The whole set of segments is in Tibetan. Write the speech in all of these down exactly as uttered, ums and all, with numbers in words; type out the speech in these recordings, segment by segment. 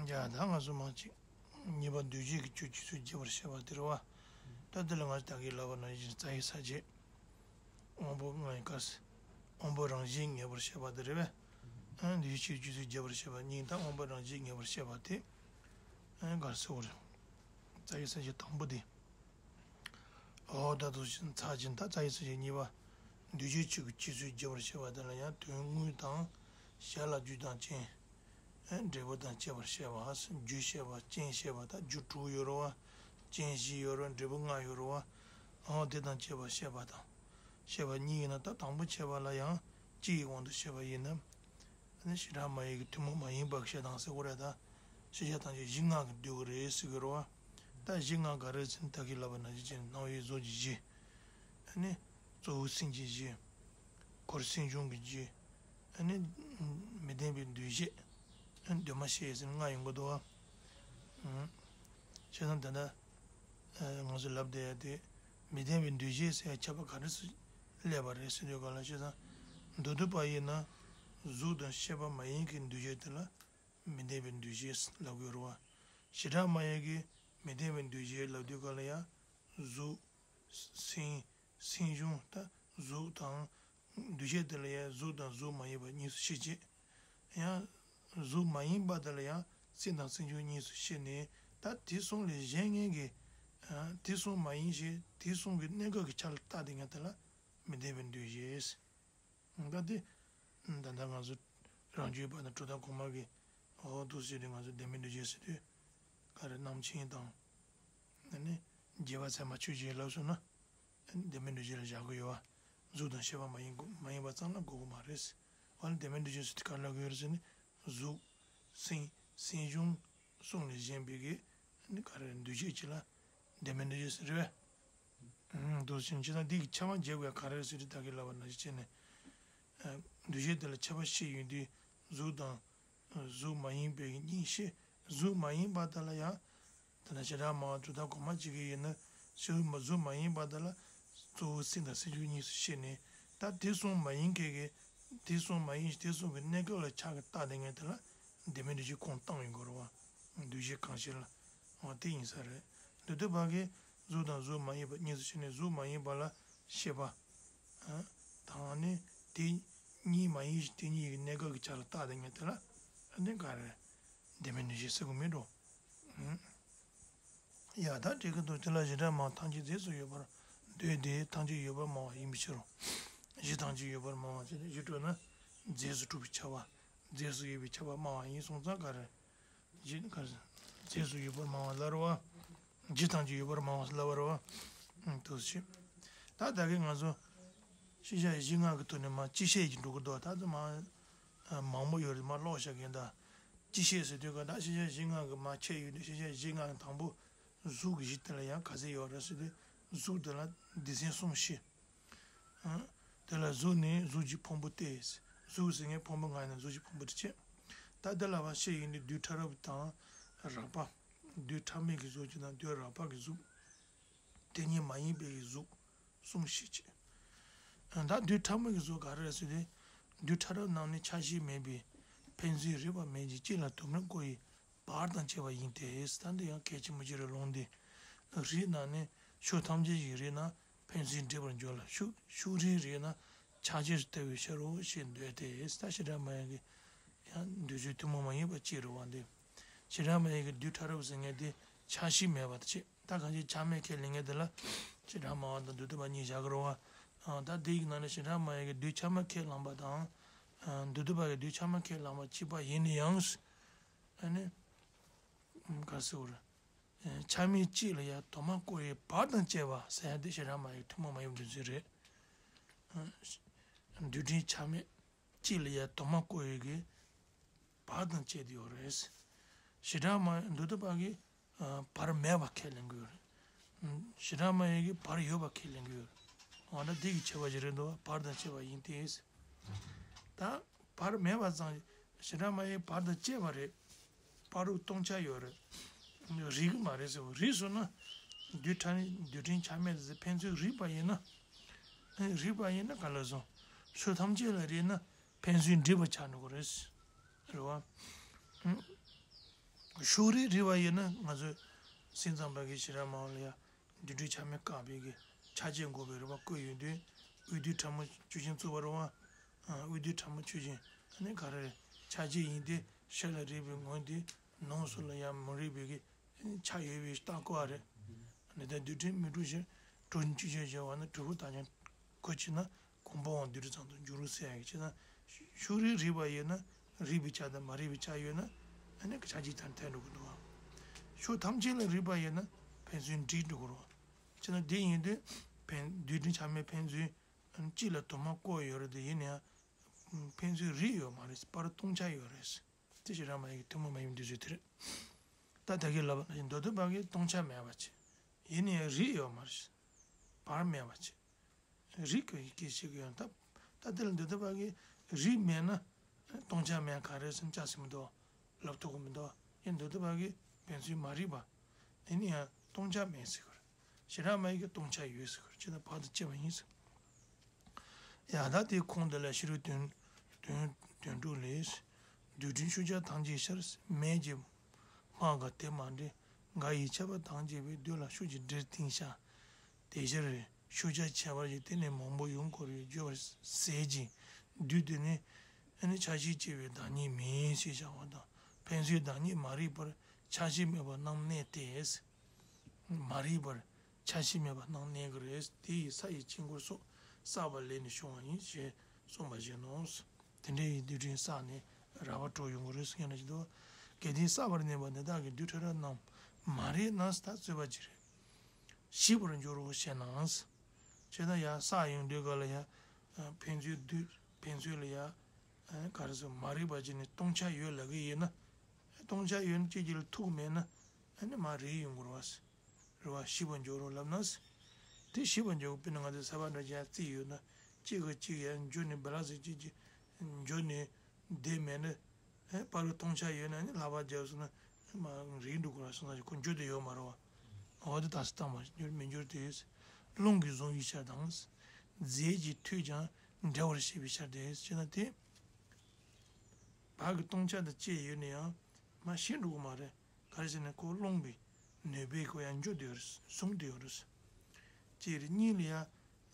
ཡ་ད་ང་ཚོ་མང་ཅིག་གཉིས་པ་འདུས་བྱས་ཀྱི་ཆོས་སྤྱི་གཙུག་རྒྱས་པར་བཤད་པ་དེ་རེད་བ། ད་དེ་ལ་ང་ཚོ་ད་གིན་ལབ་པ་ནང་བཞིན་རྩ་བའི་ས་བཅད། དབང་པོ་ལྔ་ཡི་སྐབས་སུ་དབང་པོ་རང་བཞིན་ངེས་པར་བཤད་པ་དེ་རེད་བས། འདུས་བྱས་ཆོས་སྤྱི་གཙུག་རྒྱས་པར་བཤད་པ་གཉིས་དང་དབང་པོ་རང་བཞིན་ངེས་པར་བཤད་པ་དེ་ག་རེ་ཟེར་དགོས་རེད། རྩ་བའི་ས་བཅད་དང་པོ་དེ། འོ་ད་དུ་ཚར་ཅིང་ད་རྩ་བའི་ས་བཅད་གཉིས་པ། འདུས་བྱས་ཆོས་ཀྱི་སྤྱི་གཙུག་རྒྱས་པར་བཤད་པ་དེ་ལ་ཡང་དོན་དངོས་དང་། གཞལ་བྱ་རྒྱུ་དང་རྐྱེན། འབྲས་བུ་དང་བཅས་པར་བཤད་པ། རྒྱུ་བཤད་པ་རྐྱེན་བཤད་པ་ད་རྒྱུ་དྲུག་ཡོད་རེད་བ། རྐྱེན་བཞི་ཡོད་རེད་བ་འབྲས་བུ་ལྔ་ཡོད་རེད་བ། འོ་དེ་དང་བཅས་པར་བཤད་པ་དང་། བཤད་པ་གཉིས་ཡིན་ན་ད་དང་པོ་བཤད་པ་ལ་ཡང་སྤྱི་ཡི་དབང་དུ་བཤད་པ་ཡིན་ན། ཨ་ནི་བྱེ་བྲག་སྨྲ་བའི་གི་ཐུན་མོང་མ་ཡིན་པ་གི་བཤད་སྟངས་ཟེར་དགོས་རེད་ད། ཤེས་བྱ་ཐམས་ཅད་གཞི་ལྔ་གིས་འདུས་པ་རེད་ཟེར་གི་རེད་བ། ད་གཞི་ལྔ་ག་རེ་ཟེར་ན་ད་གིན་ལབ་པ་ནང་བཞིན་བྱས་ནས་སྣང་བའི་གཟུགས་ཀྱི་གཞི། ཨ་ནི་གཙོ་བོ་སེམས་ཀྱི་གཞི། འཁོར་སེམས་བྱུང་གི་གཞི། ཨ་ནི་མི་ལྡན་པའི་འདུས་བྱས། ཨ་ནི་གདོད་མ་ཤེས་ཟེར་ལྔ་ཡོང་གི་འདུག་བ། བྱས་ཙང་ད་ལྟ། ང་ཚོས་ལབ་བསྡད་ཡ་དེ། མི་ལྡན་པའི་འདུས་བྱས་ཟེར་ཡ་ཁྱབ་པ་ག་རེ་སུ་སླེབས་པ་རེད་ཟེར་དུས་ག་ལ་བྱས་ཙང་། མདོར་བསྡུས་པ་ཡིན་ན། གཟུགས་དང་ཤེས་པ་མ་ཡིན་གྱི་འདུས་བྱས་དེ་ལ་མི་ལྡན་པའི་འདུས་བྱས་ལབ་དགོས་རེད་བ། བྱེ་བྲག་སྨྲ་བ་གིས་མི་ལྡན་པའི་འདུས་བྱས་ལབ་དུས་ག་ལ་ཡ། གཟུགས། སེམས། སེམས་བྱུང་ད་གཟུགས་དང་། འདུས་བྱས་དེ་ལ་ཡང་གཟུགས་དང་གཟུགས་མ་ཡིན་པ་གཉིས་སུ་ཕྱེ་བྱས། ཡང་། གཟུགས་མ་ཡིན་པ་དེ་ལ་ཡང་སེམས་དང་སེམས་བྱུང་གཉིས་སུ་ཕྱེ་ནས་ད་དེ་གསུམ་ལས་གཞན་ངེས་ཀྱི། དེ་གསུམ་མ་ཡིན་ཞེས་དེ་གསུམ་གྱི་གནས་སྐབས་ཀྱི་ཆ་ལ་བཏགས་དེ་ངེས་དེ་ལ་མི་ལྡན་པའི་འདུས་བྱས། ད་དེ། ད་ལྟ་ང་ཚོ་རང་རྒྱུད་པ་དང་གྲུབ་མཐའ་གོང་མ་གི་འོག་ཏུ་ཟེར་དུས་ང་ཚོ་ལྡན་མིན་འདུས་བྱས་ཟེར་དུས། ག་རེ་རྣམ་མཁྱེན་དང་། ཨ་ནི། རྒྱས་པ་ཚད་མ་ཆོས་ཅན་ལབ་སོང་ན། ལྡན་མིན་འདུས་བྱས་ལ་བཞག་གི་ཡོད་བ། གཟུགས་དང་ཤེས་པ་མ་ཡིན་དགོས་མ་ཡིན་པ་ཙམ་ལ་གོ་གི་མ་རེད། འོ་ན་ལྡན་མིན་འདུས་བྱས་ཟེར་དུས་ག་རེ་ལབ་གི་ཡོད་རེད་ཟེར་ན། གཟུགས། སེམས། སེམས་བྱུང་། གསུམ་ལས་གཞན་པའི་གི། ཨ་ནི་ག་རེ་འདུས་བྱས་ཅིག་ལ། ལྡན་མིན་འདུས་བྱས་ཟེར་རེད་པས། འདུ་ཤེས་ཅི་ན་འདི་གི་ཆ་མ་བརྒྱབ་པའི་ག་རེ་ཟེར་དུས་ད་གིན་ལབ་པ་ནང་བཞིན་བྱས་ནས། འདུས་བྱས་དེ་ལ་ཁྱབ་པ་ཕྱེ་ཡོང་དུས་གཟུགས་དང་། གཟུགས་མ་ཡིན་པའི་གཉིས་ཤེས། གཟུགས་མ་ཡིན་པ་དེ་ལ་ཡང་། དེ་ལ་བྱེ་བྲག་སྨྲ་བ་གྲུབ་མཐའ་གོང་མ་གཅིག་གིས་ཡིན་ན། གཟུགས་མ་གཟུགས་མ་ཡིན་པ་དེ་ལ། གཙོ་བོ་སེམས་དང་སེམས་བྱུང་གཉིས་སུ་ཕྱེ་ནས། ད་དེ་གསུམ་མ་ཡིན་མཁན་གྱི། དེ་གསུམ་མ་ཡིན་ཞིང་དེ་གསུམ་གྱི་གནས་སྐབས་ལ་ཆ་གི་བཏགས་དེ་ངེས་དེ་ལ། ལྡན་མིན་འདུས་བྱས་ཁུངས་བཏང་ཡོང་དགོས་རེད་པ། འདུས་བྱས་གང་ཞིག་ལ། འོ་དེ་ཡིན་ས་རེད། མདོར་བསྡུས་པ་གིས་གཟུགས་དང་གཟུགས་མ་ཡིན་པ་གཉིས་སུ་ཕྱེ་ནས་གཟུགས་མ་ཡིན་པ་ལ་ཤེས་པ། དང་ནི་དེ་གཉིས་མ་ཡིན་ཞིང་དེ་གཉིས་ཀྱི་གནས་སྐབས་ཀྱི་ཆ་ལ་བཏགས་དེ་ངེས་དེ་ལ། ཨ་ནི་ག་རེ། ལྡན་མིན་འདུས་བྱས་ཟེར་གི་མེད་འགྲོ། ཡ་ད་འགྲིག་གི་འདུག་དེ་ལ་བྱེ་བྲག་སྨྲ་བ་ཐམས་ཅད་རྫས་སུ་ཡོད་པར་འདོད་དེ་ཐམས་ཅད་ཡོད་པར་སྨྲ་བ་ཡིན་པའི་ཕྱིར་རོ། གཞི་ཐམས་ཅད་ཡོད་པར་སྨྲ་བ་ཞེས་གཞི་གྲུབ་ན་རྫས་སུ་གྲུབ་པའི་ཁྱབ་པ། རྫས་སུ་ཡོད་པའི་ཁྱབ་པ་སྨྲ་བ་ཡིན་སོང་ཙང་ག་རེ། གཞི་ག་རེ། རྫས་སུ་ཡོད་པར་སྨྲ་བ་ལ་རེད་པ། གཞི་ཐམས་ཅད་ཡོད་པར་སྨྲ་བ་ལ་བ་རེད་པ། འདུ་ཤེས། ད་ད་གིན་ང་ཚོ། ཤེས་བྱ་གཞི་ལྔ་གི་ཐོག་ནས་མར་སྤྱི་བཤད་ཀྱི་འགྲོ་གི་འདུག་ད་ཚོ་མ། མང་པོ་ཡོད་རེད་མ་ཀློག་བཞག་གིན་ད། སྤྱི་བཤད་ཟེར་དུས་ག་ད་ཤེས་བྱ་གཞི་ལྔ་གི་མ་ཁྱད་ཡོད་དུས་ཤེས་བྱ་གཞི་ལྔ་དང་པོ་གཟུགས་ཀྱི་གཞི་དེ་ལ་ཡང་ག་ཚད་ཡོད་རེད་ཟེར་དུས་གཟུགས་དེ་ལ་སྡེ་ཚན་གསུམ་བཤད། དེ་ལ་གཟུགས་ནི་གཟུགས་ཀྱི་ཕུང་པོ་སྟེ། གཟུགས་ཟེར་མཁན་ཕུང་པོ་ལྔ་ཡིན་ན་གཟུགས་ཀྱི་ཕུང་པོ་དེ་བྱས། ད་དེ་ལ་བ་བཤད་ཡོང་དུས་རྡུལ་ཕྲ་རབ་དང་རགས་པ། རྡུལ་ཕྲ་མོའི་གི་གཟུགས་ཀྱི་ནང་རྡུལ་རགས་པ་གི་གཟུགས། དེ་ཉིད་མ་ཡིན་པའི་གཟུགས་གསུམ་ཤེས་བྱེད། ད་རྡུལ་ཕྲ་མོའི་གཟུགས་ག་རེ་རེད་ཟེར་དུས། རྡུལ་ཕྲ་རབ་རྣམས་ནི་ཆ་ཤས་མེད་པས་ཕན་ཚུན་རིག་པ་མེད་ཅིང་གཅིག་ལ་དུ་མར་བརྐོས་པའི་བར་དང་བཅས་པ་ཡིན་ཏེ། ད་འདི་ཡང་གལ་ཆེན་པོ་ཅིག་རེད་ལུང་འདི། རིགས་རྣམས་ནི་ཕྱོགས་ཐམས་ཅད་ཀྱི་རིགས་རྣམས་ཕན་ཚུན་འདྲེས་པར་འགྱུར་ལ་ཕྱོགས་ཕྱོགས་རིས་རིགས་རྣམས་ཆ་ཤས་སུ་ལྟ་བའི་ཕྱིར་རོ་ཞེས་འདོད་དེ། ད་བྱེ་བྲག་སྨྲ་བ་གིས་ཡང་འདུས་བྱས་ཐུན་མོང་མ་ཡིན་པ་གཅིག་རེད་པ་འདི། བྱེ་བྲག་སྨྲ་བ་གིས་རྡུལ་ཕྲ་རབ་ཟེར་མཁན་དེ་ཆ་ཤས་མེད་པ་དེ་བྱས། ད་གང་ཅི་ཆ་མེད་ཁས་ལེན་མཁན་དེ་ལ་བྱེ་བྲག་སྨྲ་བ་དང་མདོ་སྡེ་པ་གཉིས་བཞག་གི་རེད་པ། ད་དེ་ཡི་ནང་ནས་བྱེ་བྲག་སྨྲ་བ་གིས་རྡུལ་ཆ་མེད་ཁས་བླངས་པ་དང་། མདོ་སྡེ་པ་གིས་རྡུལ་ཆ་མེད་ཁས་བླངས་པ་གཅིག་པ་ཡིན་ན་ཡང་། ཨ་ནི། ག་རེ་ཟེར་དགོས་རེད། ཆ་མེད་གཅིག་ལ་ཡང་དུ་མར་བརྐོས་པའི་བར་དང་བཅས་པ་ཟེར་ཡ་དེ་བྱེ་བྲག་སྨྲ་བ་གི་ཐུན་མོང་མ་ཡིན་པའི་འདུ་ཚུལ་རེད། རྡུལ་ཕྲན་ཆ་མེད་གཅིག་ལ་ཡང་དུ་མར་བརྐོས་པའི་གི་བར་དང་བཅས་ཏེ་ཡོད་རེད། བྱེ་བྲག་སྨྲ་མདོ་སྡེ་པ་གིས་བར་མེད་པ་ཁས་ལེན་གྱི་ཡོད་རེད། བྱེ་བྲག་སྨྲ་བ་གིས་བར་ཡོད་པ་ཁས་ལེན་གྱི་ཡོད་རེད། འོ་ན་འདི་གི་ཁྱད་པར་ཅིག་རེད་འདུག་བར་དང་བཅས་པ་ཡིན་ཏེ། ད་བར་མེད་པ་ཙམ་བྱེ་བྲག་སྨྲ་བ་གིས་བར་དང་བཅས་པ་རེད། བར་དུ་སྟོང་ཆ་ཡོད་རེད། རིག་གི་མ་རེད་ཟེར་བ་རིག་སོང་ན། རྡུལ་ཕྲ་ནི་རྡུལ་ཕྲན་ཆ་མེད་ཟེར་ཕན་ཚུན་རིག་པ་ཡིན་ན། རིག་པ་ཡིན་ན་ག་ལ་སོང་། ཕྱོགས་ཐམས་ཅད་ལ་རིག་ན་ཕན་ཚུན་འདྲེས་པ་ཆགས་འགྲོ་གི་རེད། རེད་བ། ཕྱོགས་རིས་རིག་པ་ཡིན་ན་ང་ཚོས་སེམས་ཙམ་པ་གི་ཤེས་རབ་མང་ལ་ཡ་རྡུལ་ཕྲན་ཆ་མེད་བཀག་པའི་གི་ཆ་བྱད་འགོག་པའི་རིག་པ་བཀོད་ཡོད་དུས། དབུས་རྡུལ་ཕྲ་མོ་ཆུ་ཤིང་བཙུགས་པ་རེད་བ། དབུས་རྡུལ་ཕྲ་མོ་ཆུ་ཤིང་ཨ་ནི་ག་རེ་རེད། ཆ་བྱད་ཡིན་ཏེ་ཕྱི་ལ་རིག་པའི་ངོས་དེ་ནང་སུ་ལ་ཡང་མི་རིག་པའི་གི་ཆ་ཡོད་པའི་རྟགས་བཀོད་པ་རེད། འདི་ལྟར་རྡུལ་ཕྲན་མི་འཁྲུགས་ཕྱིར། དྲོད་ཆུ་ཤིང་བཞིན་བ་ནི་དྲོད་ཕུང་དག་ཀྱང་གོ་ཕྱིར་ན། གོམས་པའང་རྡུལ་ཕྲན་ཙམ་དུ་འགྱུར་རོ་ཟེར་ཡ་གི་ཕྱིར་ན། ཕྱོགས་རིས་རིག་པ་ཡོད་ན་རིག་པའི་ཆ་དང་མ་རིག་པའི་ཆ་ཡོད་ན་ཨ་ནི་ཆ་གཅིག་ཐལ་ཐལ་འགྲོ་གི་འདུག་བ། ཕྱོགས་ཐམས་ཅད་ལ་རིག་པ་ཡོད་ན་ཕན་ཚུན་འདྲེས་འགྲོ་གི་རེད་བ། ཕྱིར་ན་དེ་ཡིན་དུས་ཕན་རྡུལ་ཕྲན་ཆ་མེད་ཕན་ཚུན་གཅིག་ལ་དུ་མ་བཀོད་ཡོད་རེད་དེ་ཡིན་ན་ཡང་ཕན་ཚུན་རིག་ཡོད་མ་རེད། བར་སྟོང་ཆ་ཡོད་རེད། དེ་ཕྱིར་རང་མ་ཡིན་གྱི་ཐུན་མོང་མ་ཡིན་འདུས་ཚུལ་དེ་རེད། ད་ད་གིན་ལབ་པ་ནང་བཞིན་འདོད་ཐོབ་པ་གི་སྟོང་ཆ་མེད་པ་ཅིག་ཡིན་ན་ཡང་རིག་ཡོད་མ་རེད། བར་མེད་པ་ཅིག་རིག་གི་སྐད་ཆ་གི་ཡང་ད་ད་དེ་ལ་འདོད་ཐོབ་པ་གི་རིག་མེད་ན་སྟོང་ཆ་མེད་ག་རེ་ཟེར་ན་ཅག་ཟེར་མི་འདུག་ལབ་ཐུབ་ཀྱི་མི་འདུག་ཡང་འདོད་ཐོབ་པ་གི་ཕན་ཚུན་མ་རིག་པ་ཡིན་ན་ཡང་སྟོང་ཆ་མེད་ཟེར་གི་རེད། ཕྱིར་རང་མ་ཡིན་གྱི་སྟོང་ཆ་ཡོད་ཟེར་གི་རེད། ཅི་ད་བར་དུ་སྐྱེ་བ་ཡིན་ཟེར། ཡང་ད་དེའི་ཁུངས་འདི་ལ་ཕྱི་རོལ་དོན་དོན་དོན་དྲུག་ལས། རྡུལ་ཕྲན་ཤུགས་ཀྱང་ཐམས་ཅད་ཤར། མེད་ཀྱི་སྨྲ་ག་དེ་མ་འདྲེས། འགའ་ཡིས་ཁྱབ་པ་དང་བཅས་པའི། རྡུལ་ལ་ཤུགས་ཀྱིས་འདྲེས་བསྟན་བྱ། དེ་ཕྱིར་ཤུགས་ཀྱང་ཁྱད་པར་ཞིག་དེ་ནི་མང་པོ་ཡོངས་བསྐོར་བའི་སྦྱོར་བ་ཟད་ཅིང་རྡུལ་དེ་ནི་ཨ་ནི་ཆ་ཤས་སྐྱེ་བའི་བདག་ཉིད་མིན་ཞེས་བྱ་བ་དང་། ཕན་ཚུན་བདག་ཉིད་མ་རིག་པར་ཆ་ཤས་མེད་པར་སྣང་གནས་ཏེ། མ་རིག་པར་ཆ་ཤས་མེད་པར་སྣང་གནས་ཀྱི་རེད། དེ་ཡིས་ས་ཡི་དཀྱིལ་འཁོར་སོགས་བསགས་པ་ལས་ནི་བྱུང་བ་ཡིན་ཞེས་གསུངས་པ་བཞིན་ནོ། དེ་འདྲའི་རྡུལ་ཕྲན་བསགས་ནས་རགས་པ་གྲོལ་ཡོང་གི་རེད་ཟེར་ན་ཅི་འདུག་གལ་ཏེ་བསགས་པར་གནས་པ་འདི་དག་གི་རྡུལ་ཕྲ་རབ་རྣམས་མ་རིག་ན་ད་རྩོད་པ་ཅི་རེད། ཞིག་པར་འགྱུར་རོ་ཞེ་ན། བྱས་ན་ཡང་བསགས་ཡོང་དུས་ག་ལ་ཡང་ཕན་ཚུན་རྡུལ་ཕན་ཚུན་ལ་ཡང་ག་རེ་ཟེར་མ་རིག་པ་ཅིག་ནི་སྟོང་ཆ་ཡོད་ལབ་ཀྱི་ཡིན་ན། སྟོང་ཆ་ཡོད་ན་གཅིག་གཅིག་ལ་ཐུག་མེད་ན་ཨ་ནི་མ་རིག་ཡོང་གི་རེད་བ། རེད་བ། ཞིག་པར་འགྱུར་རོ་ལབ་ན། དེ་ཞིག་པར་འགྱུར་དཔེར་ན་ང་ཚོ་ས་པ་འདྲ་ཅིག་ཡར་བརྩིགས་ཡོད་ན་གཅིག་གིས་གཅིག་ཡར་འཇུ་ནས་བེ་ལ་ཟེར་གཅིག་གཅིག་འཇུ་ནས་བསྡད་མེད་ན། ཨེ་པ་རུ་སྟོང་ཆ་ཡོད་ན་ནི་ལྷག་པར་རྒྱབ་སོང་ན་མ་རིག་འགྲོ་གི་རེད་སོང་ཙང་ཁོ་འཇུ་དེ་ཡོད་མ་རེད་བ། འོ་དེ་དག་སེ་བཏང་བ་འགྱུར་མི་འགྱུར་ཏེ། རླུང་གིས་བཟུང་བའི་ཆར་དང་། རྫས་ཀྱིས་འཐུས་ཀྱང་འདྲེ་བར་བྱེད་པའི་ཆར་དེ་ཅེ་ན་དེ། བར་གྱི་སྟོང་ཆ་དང་བཅས་ཡོད་ན་ཡང་མ་ཤི་འགྲོ་གི་མ་རེད། ག་རེ་ཟེར་ན་ཁོ་རླུང་གི་ནུས་པས་ཁོ་ཡང་འཇུ་དེ་ཡོད་རེད། བཟུང་དེ་ཡོད་རེད། གཅིག་རེད། གཉིས་ལ་ཡང་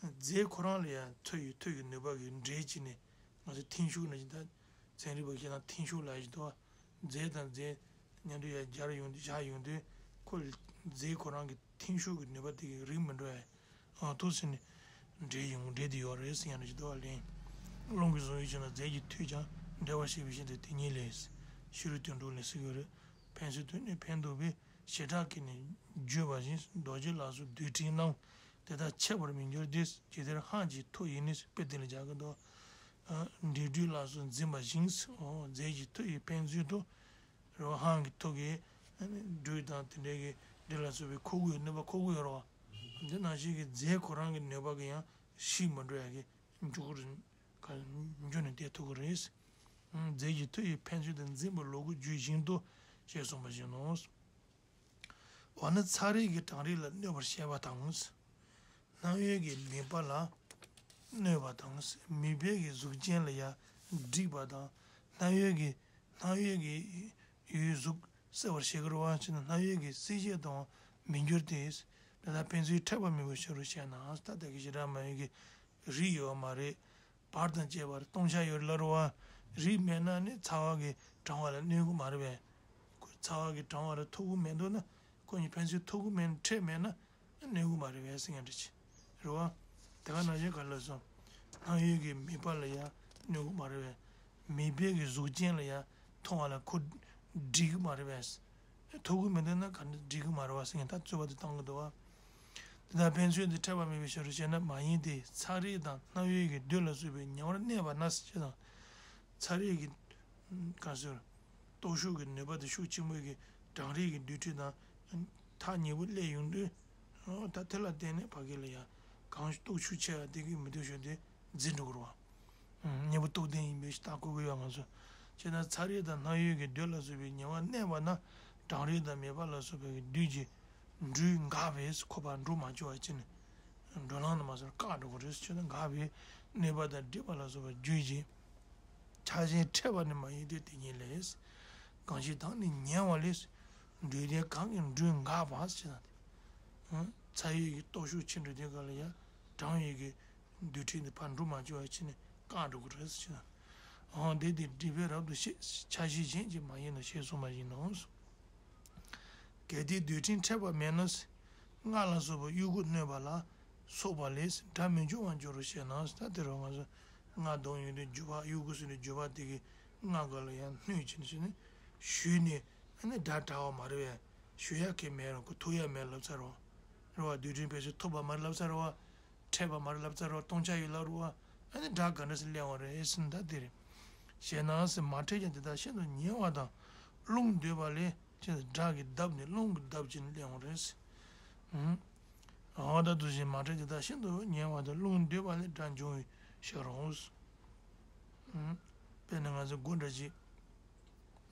རྫས་ཁོ་རང་ལ་ཡང་མཐུ་ཡི་མཐུ་ཡི་ནུས་པ་གིས་འདྲེས་བྱས་ནས་ང་ཚོ་འཐེན་ཤུགས་ནང་བཞིན་ད་ཚན་རིག་པ་ཁྱེད་རང་འཐེན་ཤུགས་ལབ་བཞིན་དུ་རྫས་དང་རྫས་མཉམ་དུ་ཡང་སྦྱར་ཡོང་དུས་བཞག་ཡོང་དུས་ཁོ་རྫས་ཁོ་རང་གི་འཐེན་ཤུགས་ཀྱི་ནུས་པ་དེ་གིས་རིག་མི་འགྲོ་ཡ། ཨ་ཐུག་ཟིན་ནས་འདྲེས་ཡོང་འདྲེས་དེ་ཡོད་རེད་ཟེར་ཡང་ནས་ཅི་ལྟ་བ་ལེན། རླུང་གིས་བཟུང་བའི་ཕྱིར་ན་རྫས་ཀྱིས་འཐུས་ཀྱང་འདྲེ་བར་བྱེད་པའི་ཕྱིར་དུ་དེ་ཉིད་ལས། ཕྱི་རོལ་དོན་དྲུག་ལས་ཟེར་གྱི་ཡོད་རེད། ཕན་ཚུན་དུ་ནི་ཕན་འདོགས་པའི་བྱེ་བྲག་གིས་ནི་བརྗོད་པ་བཞིན་རྡོ་རྗེ་ལ་སོགས་རྡུལ་ཕྲན་རྣམས་དེ་དག་ཆད་པར་མི་འགྱུར་ཏེ། ཇི་ལྟར་སྔགས་ཀྱི་མཐུ་ཡིས་ནི་དཔེ་དེ་ལ་སྦྱར་གྱི་འདུག་ཨ་འདྲེ་སྦྲུལ་ལ་སོགས་འཛིན་པ་བཞིན། ཨོ་རྫས་ཀྱི་མཐུ་ཡིས་ཕན་ཚུན་དུ། རེད་བ། སྔགས་ཀྱི་མཐུ་གིས་སྦྲུལ་དང་དེ་འདྲའི་གི་འདྲེ་ལ་སོགས་པའི་འཁོར་གུ་ཡི་ནུས་པ་འཁོར་གུ་ཡོད་རེད་བ། འདི་ནང་བཞིན་གྱི་རྫས་ཁོ་རང་གི་ནུས་པ་གིས་ཡང་ཤི་མི་འགྲོ་ཡ་གི་འཇུག་གི་རེད། ག་འཇུ་ནས་བསྡད་ཐུབ་ཀྱི་རེད། རྫས་ཀྱི་མཐུ་ཡིས་ཕན་ཚུན་དུ་འཛིན་པའི་ལོ་རྒོད་རྒྱུད་བཞིན་དུ་ཞེས་གསུངས་པ་བཞིན་ནོ། འོ་ན་ཚ་རེག་གིས་གྲང་རེག་ལ་གནོད་པར་བཤད་པ་དང་། སྣང་ཡུལ་གྱི་མུན་པ་ལ་གནོད་པ་དང་། མུན་པའི་གི་གཟུགས་ཅན་ལ་ཡང་སྒྲིབ་པ་དང་། སྣང་ཡུལ་གྱི་སྣང་ཡུལ་གྱི་ཡུལ་གཟུགས་གསལ་བར་བྱེད་ཀྱི་རེད་བ། ཅེ་ན་སྣང་ཡུལ་གྱི་གསལ་བྱེད་དང་མི་འགྱུར་ཏེ། དེ་དག་ཕན་ཚུན་ཕྲད་པ་མེད་པའི་ཕྱིར་རོ་ཞེ་ན། ད་ལྟ་གི་བྱེ་བྲག་སྨྲ་བའི་གི་རིགས་ཡོད་མ་རེད། བར་དང་བཅས་པར་སྟོང་ཆ་ཡོད་ལ་རེད་བ། རིགས་མེད་ན་ནི་ཚ་བ་གིས་གྲང་བ་ལ་གནོད་གི་མ་རེད་པས། ཁོ་ཚ་བ་གིས་གྲང་བ་ལ་ཐུག་གི་མེད་འདུག་ན་ཁོ་གཉིས་ཕན་ཚུན་ཐུག་གི་མེད་ན་ཕྲད་མེད་ན་གནོད་གི་མ་རེད་པས་ཟེར་མཁན་འདྲ་ཅིག་རེད་བ། དེ་ག་ནང་བཞིན་ག་ལ་སོང་། སྣང་ཡུལ་གྱི་མུན་པ་ལ་ཡང་གནོད་གི་མ་རེད་པས། མུན་པའི་གི་གཟུགས་ཅན་ལ་ཡང་མཐོང་བ་ལ་ཁོ་འགྲིག་གི་མ་རེད་པས། ཐུག་གི་མི་འདུག་ན་ག་འདྲ་འགྲིག་གི་མ་རེད་བ་ཟེར་མཁན་ད་རྩོད་པ་དེ་བཏང་གི་འདུག་བ། དེ་དག་ཕན་ཚུན་དུ་ཕྲད་པ་མེད་པའི་ཕྱིར་རོ་ཞེ་ན། མ་ཡིན་ཏེ། ཚ་རེག་དང་སྣང་ཡུལ་གྱི་རྡུལ་ལ་སོགས་པའི་ཉེ་བར་གནས་པ་ན་ཞེས་དང་། ཚ་རེག་གི་ག་ཟེར། སྟོབས་ཤུགས་ཀྱི་ནུས་པ་དེ་ཤུགས་ཆེན་པོའི་གི་གྲང་རེག་གི་རྡུལ་ཕྲན་དང་ཐག་ཉེ་པོ་སླེབས་ཡོང་དུས། ད་དེ་ལ་བརྟེན་ནས་ཕ་གི་ལ་ཡང་གང་སྟོབས་ཤུགས་ཆེ་བ་དེ་གི་མི་འདུག་ཞོ་དེ་འཛིན་འགྲོ་གི་རེད་བ། གཉེན་པོ་སྟོབས་ལྡན་ཡིན་པའི་རྟགས་བཀོད་ཀྱི་ཡོད་ང་ཚོ། བྱས་ན་ཚ་རེག་དང་སྣང་ཡུལ་གྱི་རྡུལ་ལ་སོགས་པའི་ཉེ་བར་གནས་པ་ན་གྲང་རེག་དང་མེད་པ་ལ་སོགས་པའི་རྡུལ་གྱི་འགྲོས་འགག་པས་ཁོ་པ་འགྲོ་མ་བཅུག་པ་བྱས་ནས་འགྲོ་ལམ་དུ་མ་སོང་བཀག་འགྲོ་གི་རེད། བྱས་ན་འགག་པས་གནོད་པ་དང་སྒྲིབ་པ་ལ་སོགས་པ་རྒྱུད་ཀྱི་ཆགས་ཞེན་ཕྲད་པ་ནི་མ་ཡིན་ཏེ་དེ་ཉིད་ལས། གང་ཞིག་དང་ནི་ཉེ་བ་ལས། འགྲོས་དེ་གང་གིས་འགྲོས་འགགས་པ་ཟེར་ན། ཚ་ཡོད་ཀྱི་སྟོབས་ཤུགས་ཆེ་འགྲོ་དེ་ག་ལ་ཡ། གྲང་ཡོད་ཀྱི་རྡུལ་ཕྲན་དེ་ཕར་འགྲོ་མ་བཅུག་པ་བྱས་ནས་བཀག་འགྲོ་གི་རེད་ཟེར་ན། འོ་དེ་དེ་སྒྲིབ་པས་རབ་ཏུ་ཕྱེ། ཆ་ཤས་གཞན་གྱིས་མ་ཡིན་ནོ་ཞེས་གསུངས་པ་ཡིན་ནོ། གལ་ཏེ་རྡུལ་ཕྲན་ཕྲད་པ་མེད་ན། སྔགས་ལ་སོགས་པ་དབྱུ་གུ་གནོད་པ་ལ་སོགས་པ་ལས་སྒྲ་མི་འབྱུང་བར་འགྱུར་རོ་ཞེ་ན། ད་དེ་རུ་ང་ཚོ་སྔགས་སྡོམ་ཡོད་དུས་བརྗོད་པ་དབྱུ་གུ་ཟེར་ནས་བརྗོད་པ་དེ་གིས་སྔགས་ག་ལ་ཡང་གནོད་བྱས་ནས་ཞུས་ནས་ཨ་ནི་སྒྲ་གྲགས་པ་མ་རེད་པས། ཞུ་ཡག་གི་མེད་རུང་གི་ཐུག་ཡག་མེད་ལབ་ཚར་རོ། རེད་བ། རྡུལ་ཕྲན་ཕལ་ཆེར་ཐུག་པ་མ་རེད་ལབ་ཚར་རོ། ཕྲད་པ་མ་རེད་ལབ་ཚར་རོ། སྟོང་ཆ་ཡོད་ལབ་རོ། ཨ་ནི་སྒྲ་ག་འདྲ་སེ་སླེབས་ཡོང་རེད་ཟེར་ན་ད་དེ་རེད། ཞེ་ན་ཟེར། མ་ཕྲད་ཀྱང་དེ་དག་ཤིན་ཏུ་ཉེ་བ་དང་རླུང་འདུས་པ་ལས་ཅེས་སྒྲ་གི་ལྡབ་ནི་རླུང་གི་ལྡབ་ཅིག་ནི་སླེབས་ཡོང་རེད་ཟེར། ཨ་ད་དུ་ཞིག་མ་ཕྲད་དེ་དག་ཤིན་ཏུ་ཉེ་བ་དང་རླུང་འདུས་པ་ལས་སྒྲ་འབྱུང་བའི་ཕྱིར་རོ། དཔེར་ན་ང་ཚོ་སྒོ་འདྲ་ཅིག་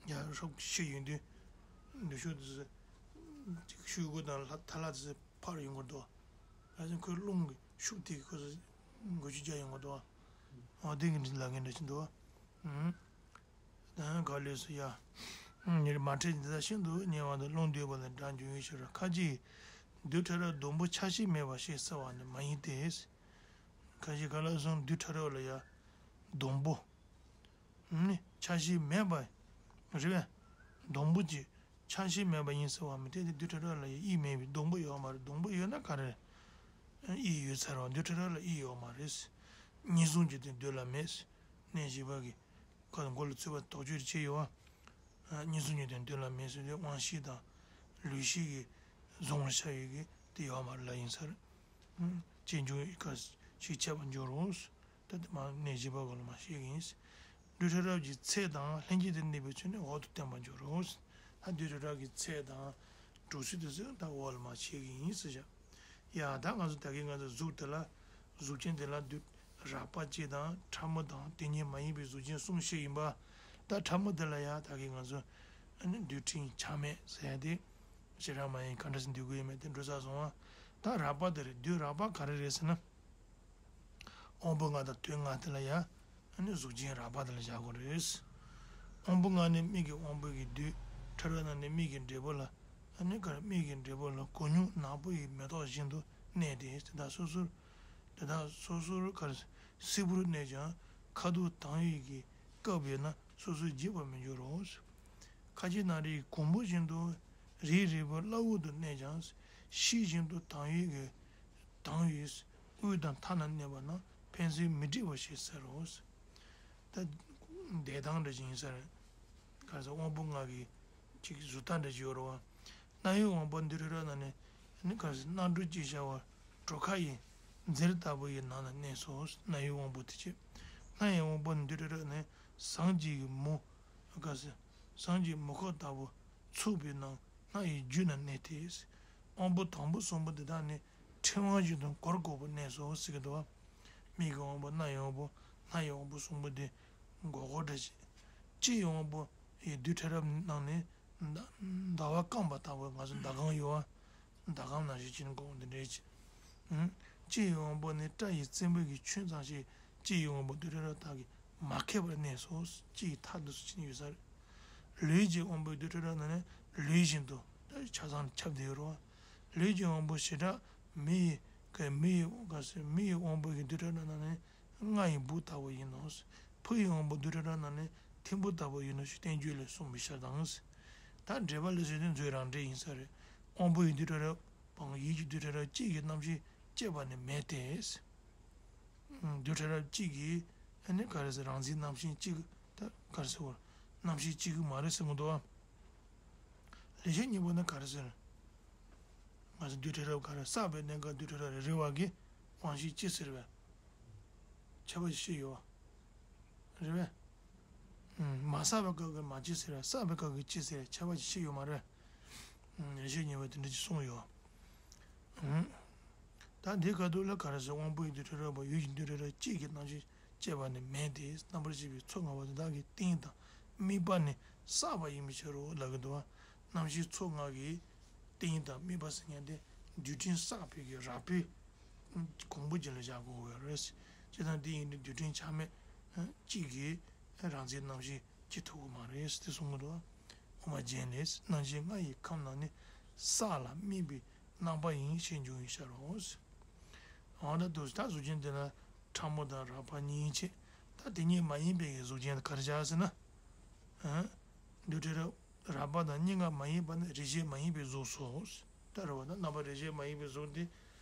ཡར་ཧྲོབ་ཕྱེ་ཡོང་དུས་འདུ་ཤོག་དེ་ཚོ་ཅིག་ཤུ་གུ་དང་ལྷ་ཐ་ལ་དེ་ཚོ་ཕར་ཡོང་གི་འདུག་ཨ་ཙི་ཁོའི་རླུང་གི་ཤུགས་དེ་གིས་ཁོ་ཚོ་འགུལ་སྐྱོད་རྒྱག་ཡོང་གི་འདུག་འོ་དེ་གི་འདྲ་ལབ་མཁན་འདྲ་ཅིག་འདུག་ཨ། ད་ག་ལས་སུ་ཡ། མ་ཕྲད་དེ་དག་ཤིན་ཏུ་ཉེ་བ་དང་རླུང་འདུས་པ་ལས་སྒྲ་འབྱུང་བའི་ཕྱིར། ཁ་ཅིག་རྡུལ་ཕྲ་རབ་སྡོང་པོ་ཆ་ཤས་མེད་པ་ཞེས་ཟེར་བ་ནི་མ་ཡིན་ཏེ། ཁ་ཅིག་ག་ལ་སོང་རྡུལ་ཕྲ་རབ་ལ་ཡ། སྡོང་པོ། ནི་ཆ་ཤས་མེད་པ། རེད་པས། སྡོང་པོ་ཅིག་ཆ་ཤས་མེད་པ་ཡིན་ཟེར་བ་མི་འཐད་དེ། རྡུལ་ཕྲ་རབ་ལ་ཡང་དབྱིབས་མེད་པས། སྡོང་པོ་ཡོད་མ་རེད། སྡོང་པོ་ཡོད་ན་ག་རེ། དབྱིབས་ཡོད་ཚར་བ། རྡུལ་ཕྲ་རབ་ལ་དབྱིབས་ཡོད་མ་རེད། གཉིས་ཟུང་གི་དོན་རྡུལ་ལ་མེད། གནས་བཞི་པ་གི་ཁོ་མགོ་ལ་ཚུད་པ་དོགས་གཅོད་བྱས་ཡོད་བ། གཉིས་ཟུང་གི་དོན་རྡུལ་ལ་མེད་ཟེར་དུས་དབང་ཤེས་དང་ལུས་ཤེས་ཀྱིས་གཟུང་བར་བྱ་ཡོད་ཀྱི་དེ་ཡོད་མ་རེད་ལབ་ཡིན་ས་རེད། རྐྱེན་འབྱུང་ཡི་ག་ཞིག་འཆད་པར་འགྱུར་རོ། ད་དེ་མ་གནས་བཞི་པ་གོང་ལ་མ་བཤད་ཀྱི་ཡིན། རྡུལ་ཕྲ་རབ་ཀྱི་ཚད་དང་ལྷན་སྐྱེས་དེར་གནས་པའི་ཚུལ་ནི་འོག་ཏུ་བསྟན་པར་འགྱུར་རོ། ད་རྡུལ་ཕྲ་རབ་ཀྱི་ཚད་དང་གྲུབ་ཚུལ་དེ་ཚོ་ད་འོག་ལ་མ་བཤད་ཀྱི་ཡིན་ཟེར་བཞག་ཡ་ད་ང་ཚོ་ད་གིན་ང་ཚོ་གཟུགས་དེ་ལ་གཟུགས་ཅན་དེ་ལ་རྡུལ་རགས་པ་གཅིག་དང་ཕྲ་མོ་དང་དེ་གཉིས་མ་ཡིན་པའི་གཟུགས་ཅན་གསུམ་བཤད་ཡིན་པ། ད་ཕྲ་མོ་དེ་ལ་ཡ་ད་གིན་ང་ཚོ་ཨ་ནི་རྡུལ་ཕྲན་ཆ་མེད་ཟེར་ཡ་དེ་ཞེ་དྲག་མ་ཡིན་ག་འདྲ་ཟེར་འདུས་ཀྱི་ཡོད་མེད་དེ་འགྲོ་ཚར་སོང་བ། ད་རགས་པ་དེ་རེད། རྡུལ་རགས་པ་ག་རེ་རེད་ཟེར་ན། དབང་པོ་ལྔ་དང་དོན་ལྔ་དེ་ལ་ཡ། ཨ་ནི་གཟུགས་ཅན་རགས་པ་དེ་ལ་བཞག་དགོས་རེད། དབང་པོ་ལྔ་ནི་མིག་གི་དབང་པོ་གི་རྡུལ་ཕྲ་རབ་རྣམས་ནི་མིག་གི་འབྲས་བུ་ལ། ཨ་ནི་ག་རེ་མིག་གི་འབྲས་བུ་ལ་གོས་སྙུང་ནག་པོ་ཡི་མེ་ཏོག་བཞིན་དུ་གནས་ཏེ། དེ་དག་སོ་སོར། དེ་དག་སོ་སོར་ག་རེ་སིལ་བུར་གནས་ཀྱང་ཁ་དོག་དང་བའི་གི་སྐབས་ཡོད་ན་སོ་སོར་འབྱེད་པར་མི་འགྱུར་རོ། ཁ་ཆེ་ན་རིའི་གོང་བུ་བཞིན་དུ་རིལ་རིལ་བུར་སླ་བོར་དུ་གནས་ཀྱང་ཤེལ་བཞིན་དུ་དང་བའི་གི་དང་བའི་དབུས་དང་མཐའ་ན་གནས་པ་རྣམས་ཕན་ཚུན་མི་འདྲེས་པ་ཞེས་ཟེར་རོ། ད་འདས་དང་འདྲ་ཞིག་ཡིན་ས་རེད། ག་རེ་ཟེར། དབང་པོ་ལྔ་གི་ཅིག་གཟུགས་རྟགས་འདྲ་ཞིག་ཡོད་རེད་བ། རྣ་བའི་དབང་པོ་རྡུལ་ཕྲ་རབ་རྣམས་ནི་ནི་ག་རེ་ཟེར། རྣ་སྒྲོ་ཅེས་བྱ་བ་གྲོ་ཁ་ཡི་འཛེར་ལྟ་བུ་ཡི་ནང་ན་གནས་སོ། རྣ་བའི་དབང་པོ་དེ་ཅི། སྣ་ཡི་དབང་པོ་རྡུལ་ཕྲ་རབ་རྣམས་ནི་ཟངས་ཀྱི་མུ། ག་རེ་ཟེར། ཟངས་ཀྱི་མུ་ཁ་ལྟ་བུ་འཚུབ་པའི་ནང་སྣ་ཡི་རྒྱུད་ན་གནས་ཏེ། དབང་པོ་དང་པོ་གསུམ་པོ་འདི་དག་ནི་ཕྲེང་བ་བཞིན་དུ་སྒོར་སྒོར་པོ་གནས་སོ་ཟེར་གྱི་འདུག་བ། མིག་གི་དབང་པོ། རྣ་ཡི་དབང་པོ། སྣ་ཡི་དབང་པོ་གསུམ་པོ་དེ་སྒོར་སྒོར་འདྲ་ཅིག་ལྕེ་ཡི་དབང་པོ་ཡི་རྡུལ་ཕྲ་རབ་རྣམས་ནི་ཟླ་ཟླ་བ་སྐམ་པ་ལྟ་བུ། ང་ཚོ་ཟླ་གམ་ཡོད་བ། ཟླ་གམ་ནང་བཞིན་ཅིག་ནི་སྒོར་སྒོར་འདི་འདྲ་ཅིག་ལྕེ་ཡི་དབང་པོ་ནི་སྐྲ་ཡི་རྩེ་མོ་གི་ཆུན་ཙམ་ཞིག་ལྕེ་ཡི་དབང་པོ་རྡུལ་ཕྲ་རབ་དག་གིས་མ་ཁེབས་པར་གནས་སོ། ལྕེ་ཡི་མཐའ་འདི་ཚོ་ཅིག་ཡོད་ས་རེད། ལུས་ཀྱི་དབང་པོའི་རྡུལ་ཕྲ་རབ་རྣམས་ནི་ལུས་བཞིན་དུ་ཆ་ཚང་ཁྱབ་བསྡད་ཡོད་རེད་བ། ལུས་ཀྱི་དབང་པོ་བྱེ་བྲག་མི་ཡི་ག་མི་ཡི་ག་ཟེར། མི་ཡི་དབང་པོ་གི་རྡུལ་ཕྲ་རབ་རྣམས་ནི་རྔ་ཡི་སྦུག་ལྟ་བུ་ཡིན་ནོ། ཕུ་ཡི་དབང་པོ་རྡུལ་ཕྲ་རབ་རྣམས་ནི་ཐིམ་ཕུ་ལྟ་བུ་ཡིན་ནོ་ཞེས་བསྟན་བཅོས་ལས་གསུངས་པའི་ཕྱིར་དང་། ད་འགྲེལ་པ་ལས་ཟེར་དུས་མཛོད་རང་འགྲེལ་ཡིན་ས་རེད། དབང་པོ་ཡི་རྡུལ་ཕྲ་རབ་བམ་ཡིད་ཀྱི་རྡུལ་ཕྲ་རབ་གཅིག་གི་རྣམ་ཤེས་སྐྱེས་པ་ནི་མེད་དེ། རྡུལ་ཕྲ་རབ་གཅིག་གི་ཨ་ནི་ག་རེ་ཟེར། རང་འཛིན་རྣམ་ཤེས་གཅིག་ད་ག་རེ་ཟེར་བ། རྣམ་ཤེས་གཅིག་གི་མ་རེད་ཟེར་གྱི་འདུག་བ། ལེགས་བཤད་སྙིང་པོ་ནི་ག་རེ་ཟེར། ང་ཚོ་རྡུལ་ཕྲ་རབ་ག་རེ་བསགས་པའི་གནས་སྐབས་རྡུལ་ཕྲ་རབ་རེ་རེ་བ་གི་དབང་ཤེས་གཅིག་ཟེར་བས། ཁྱད་པར་ཅིག་ཤེས་ཡོད་བ། རེད་བས། མ་བསགས་པའི་སྐབས་ཀྱི་མ་གཅིག་ཟེར་བས། བསགས་པའི་སྐབས་ཀྱི་གཅིག་ཟེར་བས། ཁྱད་པར་ཅིག་ཤེས་ཡོད་མ་རེད། ལེགས་བཤད་སྙིང་པོ་དེ་འདྲ་ཅིག་གསུངས་ཡོད། ད་འདི་ག་དུས་ལ་ག་རེ་ཟེར། དབང་པོ་ཡི་རྡུལ་ཕྲ་རབ་བམ་ཡིད་ཀྱི་རྡུལ་ཕྲ་རབ་གཅིག་གི་རྣམ་ཤེས་སྐྱེས་པ་ནི་མེད་དེ། རྣམ་པར་ཤེས་པའི་ཚོགས་ལྔ་པོ་དེ་དག་གི་རྟེན་དང་དམིགས་པ་ནི་བསགས་པ་ཡིན་པའི་ཕྱིར་རོ་ལབ་ཀྱི་འདུག་བ། རྣམ་ཤེས་ཚོགས་ལྔ་གི་རྟེན་དང་དམིགས་པ་ཟེར་མཁན་དེ་རྡུལ་ཕྲན་བསགས་པའི་གི་རགས་པའི་གོང་བུ་ཅིག་ལ་བཞག་དགོས་པ་རེད། སྤྱིར་བཏང་དེ་ཡིན་དུས་རྡུལ་ཕྲན་ཆ་མེད་གཅིག་གི་རང་འཛིན་རྣམ་ཤེས་སྐྱེ་ཐུབ་ཀྱི་མ་རེད་ཟེར་དེ་གསུང་གི་འདུག་དབུ་མ་རྒྱན་ནི། སྣང་མཆེད་ལྔ་ཡི་ཁམས་རྣམས་ནི། ས་ལ་སྨིན་པའི་རྣམ་པ་ཡིན་ཞེས་འབྱུང་བའི་ཕྱིར་རོ། འོ་ན་དུ་ད་གཟུགས་ཅན་དེ་ལ་ཕྲ་མོ་དང་རགས་པ་གཉིས་ཕྱེ། ད་དེ་གཉིས་མ་ཡིན་པའི་གཟུགས་ཅན་ག་རེ་བྱ་ཟེར་ན། ཨ། འདུ་འབྲལ་རགས་པ་དང་གཉིས་ཀ་མ་ཡིན་པ་ནི་རིགས་ཤེས་མ་ཡིན་པའི་གཟུགས་སོ། ད་རེད་བ། ད་རྣམ་པ་རིགས་ཤེས་མ་ཡིན་པའི་གཟུགས་དེ།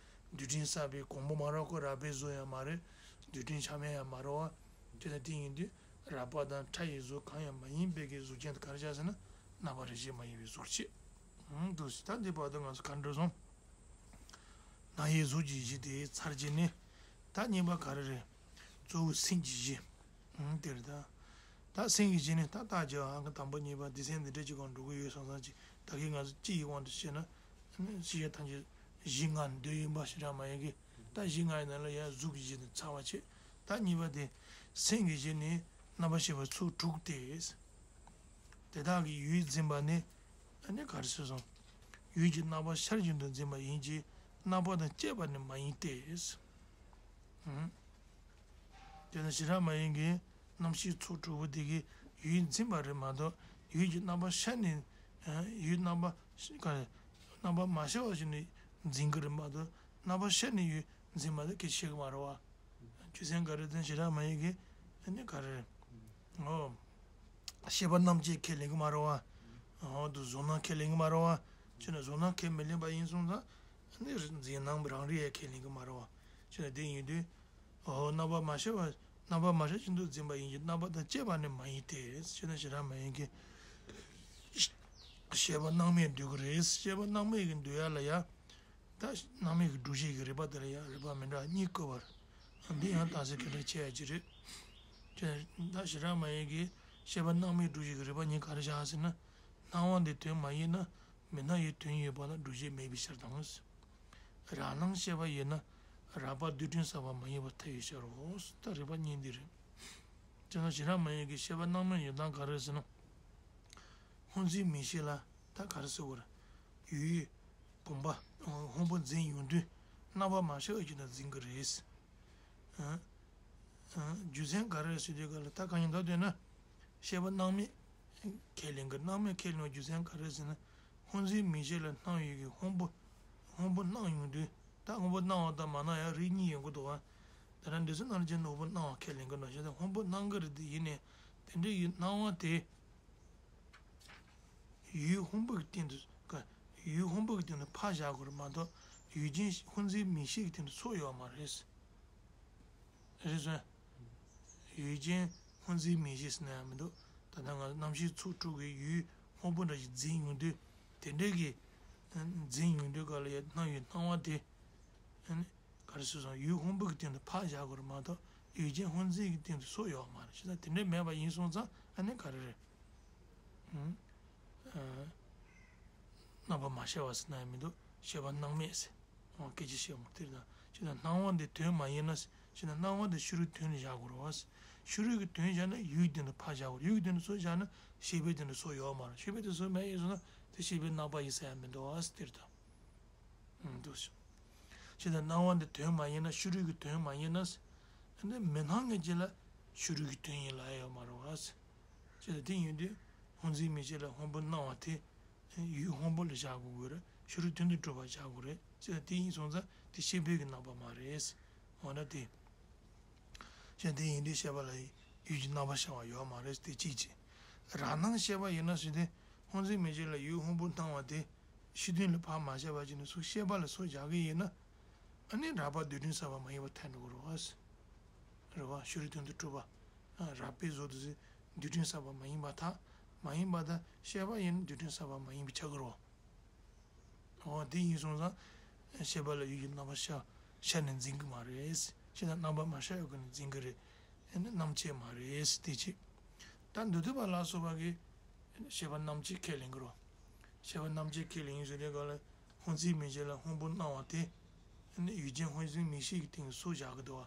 རྡུལ་ཕྲན་བསགས་པའི་གོང་བུ་མ་རེད། ཁོ་རགས་པའི་གཟུགས་ཡང་མ་རེད། རྡུལ་ཕྲན་ཆ་མེད་ཡང་མ་རེད་བ། དེ་ལྟ་དེ་ཡིན་དུས་རགས་པ་དང་ཕྲ་ཡི་གཟུགས་གང་ཡང་མ་ཡིན་པའི་གི་གཟུགས་ཅན་དེ་ག་རེ་བྱ་ཟེར་ན་རྣམ་པ་རིགས་ཤེས་མ་ཡིན་པའི་གཟུགས་བྱས། ཨང་དུ་ད་འདི་བར་དུ་ང་ཚོ་ག་འགྲོ་སོང་། སྣང་ཡུལ་གཟུགས་ཀྱི་གཞི་དེ་ཚར་གྱི་ནི། ད་གཉིས་པ་ག་རེ་རེད། གཙོ་བོ་སེམས་ཀྱི་གཞི། ཨང་དེ་རེད་ད། ད་སེམས་ཀྱི་གཞི་ནི་ད་ལྟ་རྒྱ་ཨང་གི་དང་པོ་གཉིས་པ་སྡེ་ཚན་འདི་འདྲ་ཅིག་གང་འགྲོ་གི་ཡོད་སོང་ཙང་ཅིག་ད་གིན་ང་ཚོ་སྤྱི་ཡི་དབང་དུ་བྱས་ན། ཤེས་བྱ་ཐམས་ཅད་གཞི་ལྔ་འདོད་ཡིན་པ་ཞེ་དྲག་མ་ཡིན་གི། ད་གཞི་ལྔ་ཡི་ནང་ལ་ཡང་གཟུགས་ཀྱི་གཞི་ནི་ཚར་བ་བྱས། ད་གཉིས་པ་དེ། སེམས་ཀྱི་གཞི་ནི་རྣམ་པར་ཤེས་པ་ཚོགས་དྲུག་སྟེ། དེ་དག་གི་ཡུལ་འཛིན་པ་ནི། ཨ་ནི་ག་རེ་ཟེར་སོང་། ཡུལ་གྱི་རྣམ་པ་ཤར་བཞིན་དུ་འཛིན་པ་ཡིན་གྱི། རྣམ་པ་དང་བཅས་པ་ནི་མ་ཡིན་ཏེ། ཨང་། དེ་ནི་ཞེ་དྲག་མ་ཡིན་གྱི། རྣམ་ཤེས་ཚོགས་དྲུག་པོ་དེ་གིས་ཡུལ་འཛིན་པ་རེད་མ་གཏོགས་ཡུལ་གྱི་རྣམ་པ་ཤར་ནས། ཡུལ་རྣམ་པ་ཤ་ག་རེ། རྣམ་པ་མ་ཤར་བ་ཞིག་ནས་འཛིན་གྱི་རེད་མ་གཏོགས་རྣམ་པ་ཤར་ནས་ཡུལ་འཛིན་པ་དེ་གལ་ཆེ་གི་མ་རེད་བ། རྒྱུ་མཚན་ག་རེ་དེ་ཞེ་དྲག་མ་ཡིན་གྱི། ཨ་ནི་ག་རེ་རེད། ཨོ། ཤེས་པ་རྣམ་དཔྱོད་ཁས་ལེན་གྱི་མ་རེད་བ། ཨོ་དུ་གཟུགས་སྣང་ཁས་ལེན་གྱི་མ་རེད་བ། ཅི་ན་གཟུགས་སྣང་ཁས་མི་ལེན་པ་ཡིན་སོང་ཙང་། ཨ་ནི་འཛིན་སྣང་རང་རིག་ཡང་ཁས་ལེན་གྱི་མ་རེད་བ། ཅི་ན་དེ་ཡིན་དུས། ཨོ་རྣམ་པ་མ་ཤར་བ། རྣམ་པ་མ་ཤར་བཞིན་དུ་འཛིན་པ་ཡིན་གྱི་རྣམ་པ་དང་བཅས་པ་ནི་མ་ཡིན་ཏེ། ཅི་ན་ཞེ་དྲག་མ་ཡིན་གྱི། ཤེས་པ་སྣང་མེད་འདོད་ཀྱི་རེད། ཤེས་པ་སྣང་མེད་ཀྱི་འདོད་ཡ་ལ་ཡ། ད་སྣང་མེད་ཀྱི་སྒྲུབ་བྱེད་ཀྱི་རིགས་པ་དེ་ལ་ཡང་རིགས་པ་མི་འདྲ་གཉིས་བཀོད་པར། འདི་ཡང་རྟགས་གསལ་གྱི་འདྲ་ཆེ་ཡ་ཅི་རེད། ཅེས་ད་ཞེ་དྲག་མ་ཡིན་གྱི། ཤེས་པ་སྣང་མེད་སྒྲུབ་བྱེད་ཀྱི་རིགས་པ་གཉིས་ག་རེ་བཞག་ཟེར་ན། སྣང་བ་འདི་དོན་མ་ཡིན་ན། མི་སྣང་བའི་དོན་ཡོད་པ་ལ་སྒྲུབ་བྱེད་མེད་པའི་ཕྱིར་དང་། རང་སྣང་ཤེས་པ་ཡིན་ན། རགས་པ་རྡུལ་ཕྲན་བསགས་པ་མ་ཡིན་པར་ཐལ་བའི་ཕྱིར་རོ། ད་རིགས་པ་གཉིས་འདི་རེད། ཅེས་ན་ཞེ་དྲག་མ་ཡིན་གྱི། ཤེས་པ་སྣང་མེད་ཡོད་སྟངས་ག་རེ་ཟེར་ན། སྔོ་འཛིན་མིག་ཤེས་ལ་ད་ག་རེ་ཟེར་དགོས་རེད། ཡུལ། བུམ་པ། སྔོན་པོ་འཛིན་ཡོང་དུས། རྣམ་པ་མ་ཤར་བ་ཞིག་ལ་འཛིན་གྱི་རེད། ཨ། ཨ། རྒྱུ་མཚན་ག་རེ་ཟེར་དུས་ག་ལ་ད་གང་ཡིན་ད་འདོད་ན། ཤེས་པ་སྣང་མེད་ཁས་ལེན་གྱི། སྣང་མེད་ཁས་ལེན་པའི་རྒྱུ་མཚན་ག་རེ་ཟེར་ན། སྔོ་འཛིན་མིག་ཤེས་ལ་སྣང་ཡུལ་གྱི་སྔོན་པོ། སྔོན་པོ་སྣང་ཡོང་དུས། ད་སྔོན་པོ་སྣང་བ་དང་མ་སྣང་ཡང་རིགས་གཉིས་ཡོང་གི་འདུག་བ། ད་ལྟ་འདི་ཚོ་ནང་བཞིན་སྔོན་པོ་སྣང་བ་ཁས་ལེན་གྱི་འདུག་ཞེ་ན་སྔོན་པོ་སྣང་གི་རེད་དེ། ཡིན་ནའི་དེ་འདྲ་ཡི་སྣང་བ་དེ། ཡུལ་སྔོན་པོ་གི་སྟེང་དུ་ག་ཡུལ་སྔོན་པོ་གི་སྟེང་དུ་ཕར་བཞག་དགོས་རེད་མ་གཏོགས། ཡུལ་ཅན་སྔོ་འཛིན་མིག་ཤེས་ཀྱི་སྟེང་དུ་ཚུད་ཡོད་མ་རེད། རེད་སོང་། ཡུལ་ཅན་སྔོ་འཛིན་མིག་ཤེས་ཟེར་ན་ཡང་མི་འདུག་ད་ལྟ་ང་རྣམ་ཤེས་ཚོགས་དྲུག་གི་ཡུལ་སྔོན་པོ་འདྲ་ཞིག་འཛིན་ཡོང་དུས། དེ་འདྲའི་གི་འཛིན་ཡོང་དུས་ག་ལ་ཡ་སྣང་ཡུལ་སྣང་བ་དེ། ཨ་ནི། ག་རེ་ཟེར་སོང་། ཡུལ་སྔོན་པོ་གི་སྟེང་དུ་ཕར་བཞག་དགོས་རེད་མ་གཏོགས། ཡུལ་ཅན་སྔོ་འཛིན་གྱི་སྟེང་དུ་ཚུད་ཡོད་མ་རེད། ཞེ་ན་དེ་འདྲ་མེད་པ་ཡིན་སོང་ཙང་ཨ་ནི་ག་རེ་རེད། ཨུམ། ཨ། རྣམ་པ་མ་ཤར་བ་ཟེར་ན་ཡང་མི་འདུག་ཤེས་པ་སྣང་མེད་ཟེར། འོ་སྐད་ཆ་བཤད་འོང་དེ་རེད་ད། ཞེ་ན་སྣང་བ་འདི་དོན་མ་ཡིན་ན་ཟེར། ཞེ་ན་སྣང་བ་འདི་ཕྱི་རོལ་དོན་ལ་བཞག་དགོས་རེད་བ་ཟེར། ཕྱི་རོལ་གྱི་དོན་བཞག་ན་ཡུལ་སྟེང་དུ་ཕར་བཞག་དགོས་རེད། ཡུལ་སྟེང་དུ་ཚུད་བཞག་ན་ཤེས་པའི་སྟེང་དུ་ཚུད་ཡོད་མ་རེད། ཤེས་པའི་སྟེང་དུ་ཚུད་མེད་ཡིན་སོང་ན་དེ་ཤེས་པའི་སྣང་བ་ཡིན་ས་ཡང་མི་འདུག་བ་ཟེར་དེ་རེད་ད། འདུག་སེ། ཅི་ལྟར་སྣང་བ་འདི་དོན་མ་ཡིན་ན། ཕྱི་རོལ་གྱི་དོན་མ་ཡིན་ན། འདི་མི་སྣང་ངེས་ཅན་ལ་ཕྱི་རོལ་གྱི་དོན་ཡིན་ལབ་ཡ་ཡོད་མ་རེད་བ། ཅི་ལྟར་དེ་ཡིན་དུས་སྔོ་འཛིན་མིག་ཤེས་ལ་སྔོན་པོ་སྣང་བ་དེ་ཡུལ་སྔོན་པོ་ལ་བཞག་དགོས་ཀྱི་རེད། ཕྱི་རོལ་དོན་དུ་གྲུབ་པ་བཞག་དགོས་རེད། ཅི་ལྟར་དེ་ཡིན་སོང་ཙང་དེ་ཤེས་པའི་གི་རྣམ་པ་མ་རེད། འོ་ན་དེ། ཅི་ལྟར་དེ་ཡིན་དུས་ཤེས་པ་ལ་ཡུལ་གྱི་རྣམ་པ་ཤར་བ་ཡོད་མ་རེད། དེ་གཅིག་བྱས། རང་སྣང་ཤེས་པ་ཡིན་ན་ཟེར་དུས་སྔོ་འཛིན་མིག་ཤེས་ལ་ཡུལ་སྔོན་པོ་སྣང་བ་དེ། ཕྱི་དོན་ལ་ཕར་མ་བཞག་པ་ཅིག་ནས་སུ་ཤེས་པ་ལ་སུ་བཞག་གི་ཡིན་ན། ཨ་ནི་རགས་པ་རྡུལ་ཕྲན་བསགས་པ་མ་ཡིན་པར་ཐལ་འགྲོ་གི་རེད་བ། རེད་བ། ཕྱི་རོལ་དོན་དུ་གྲུབ་པ། ཨ། རགས་པའི་བཟོ་དུ་ཟེར། རྡུལ་ཕྲན་བསགས་པ་མ་ཡིན་པར་ཐལ། མ་ཡིན་པར་ཐལ། ཤེས་པ་ཡིན་ན་རྡུལ་ཕྲན་བསགས་པ་མ་ཡིན་པས་ཁྱབ་ཀྱི་རེད་བ། འོ་དེ་ཡིན་སོང་ཙང་ཤེས་པ་ལ་ཡུལ་གྱི་རྣམ་པ་ཤར་ཤར་ནས་འཛིན་གྱི་མ་རེད། ཤེས་ན་རྣམ་པ་མ་ཤར་ཡོད་ཀྱི་ནས་འཛིན་གྱི་རེད། ཨ་ནི་རྣམ་བཅད་མ་རེད་དེ་བྱས། ད་འདུས་བྱས་པ་ལ་སོགས་པ་གིས་ཤེས་པ་རྣམ་བཅད་ཁས་ལེན་གྱི་རེད། ཤེས་པ་རྣམ་བཅད་ཁས་ལེན་ཡིན་ཟེར་དུས་ག་ལ་སྔོ་འཛིན་མིག་ཤེས་ལ་སྔོན་པོ་སྣང་བ་དེ། ཨ་ནི་ཡུལ་ཅན་སྔོ་འཛིན་མིག་ཤེས་ཀྱི་སྟེང་དུ་སུ་བཞག་གི་འདུག་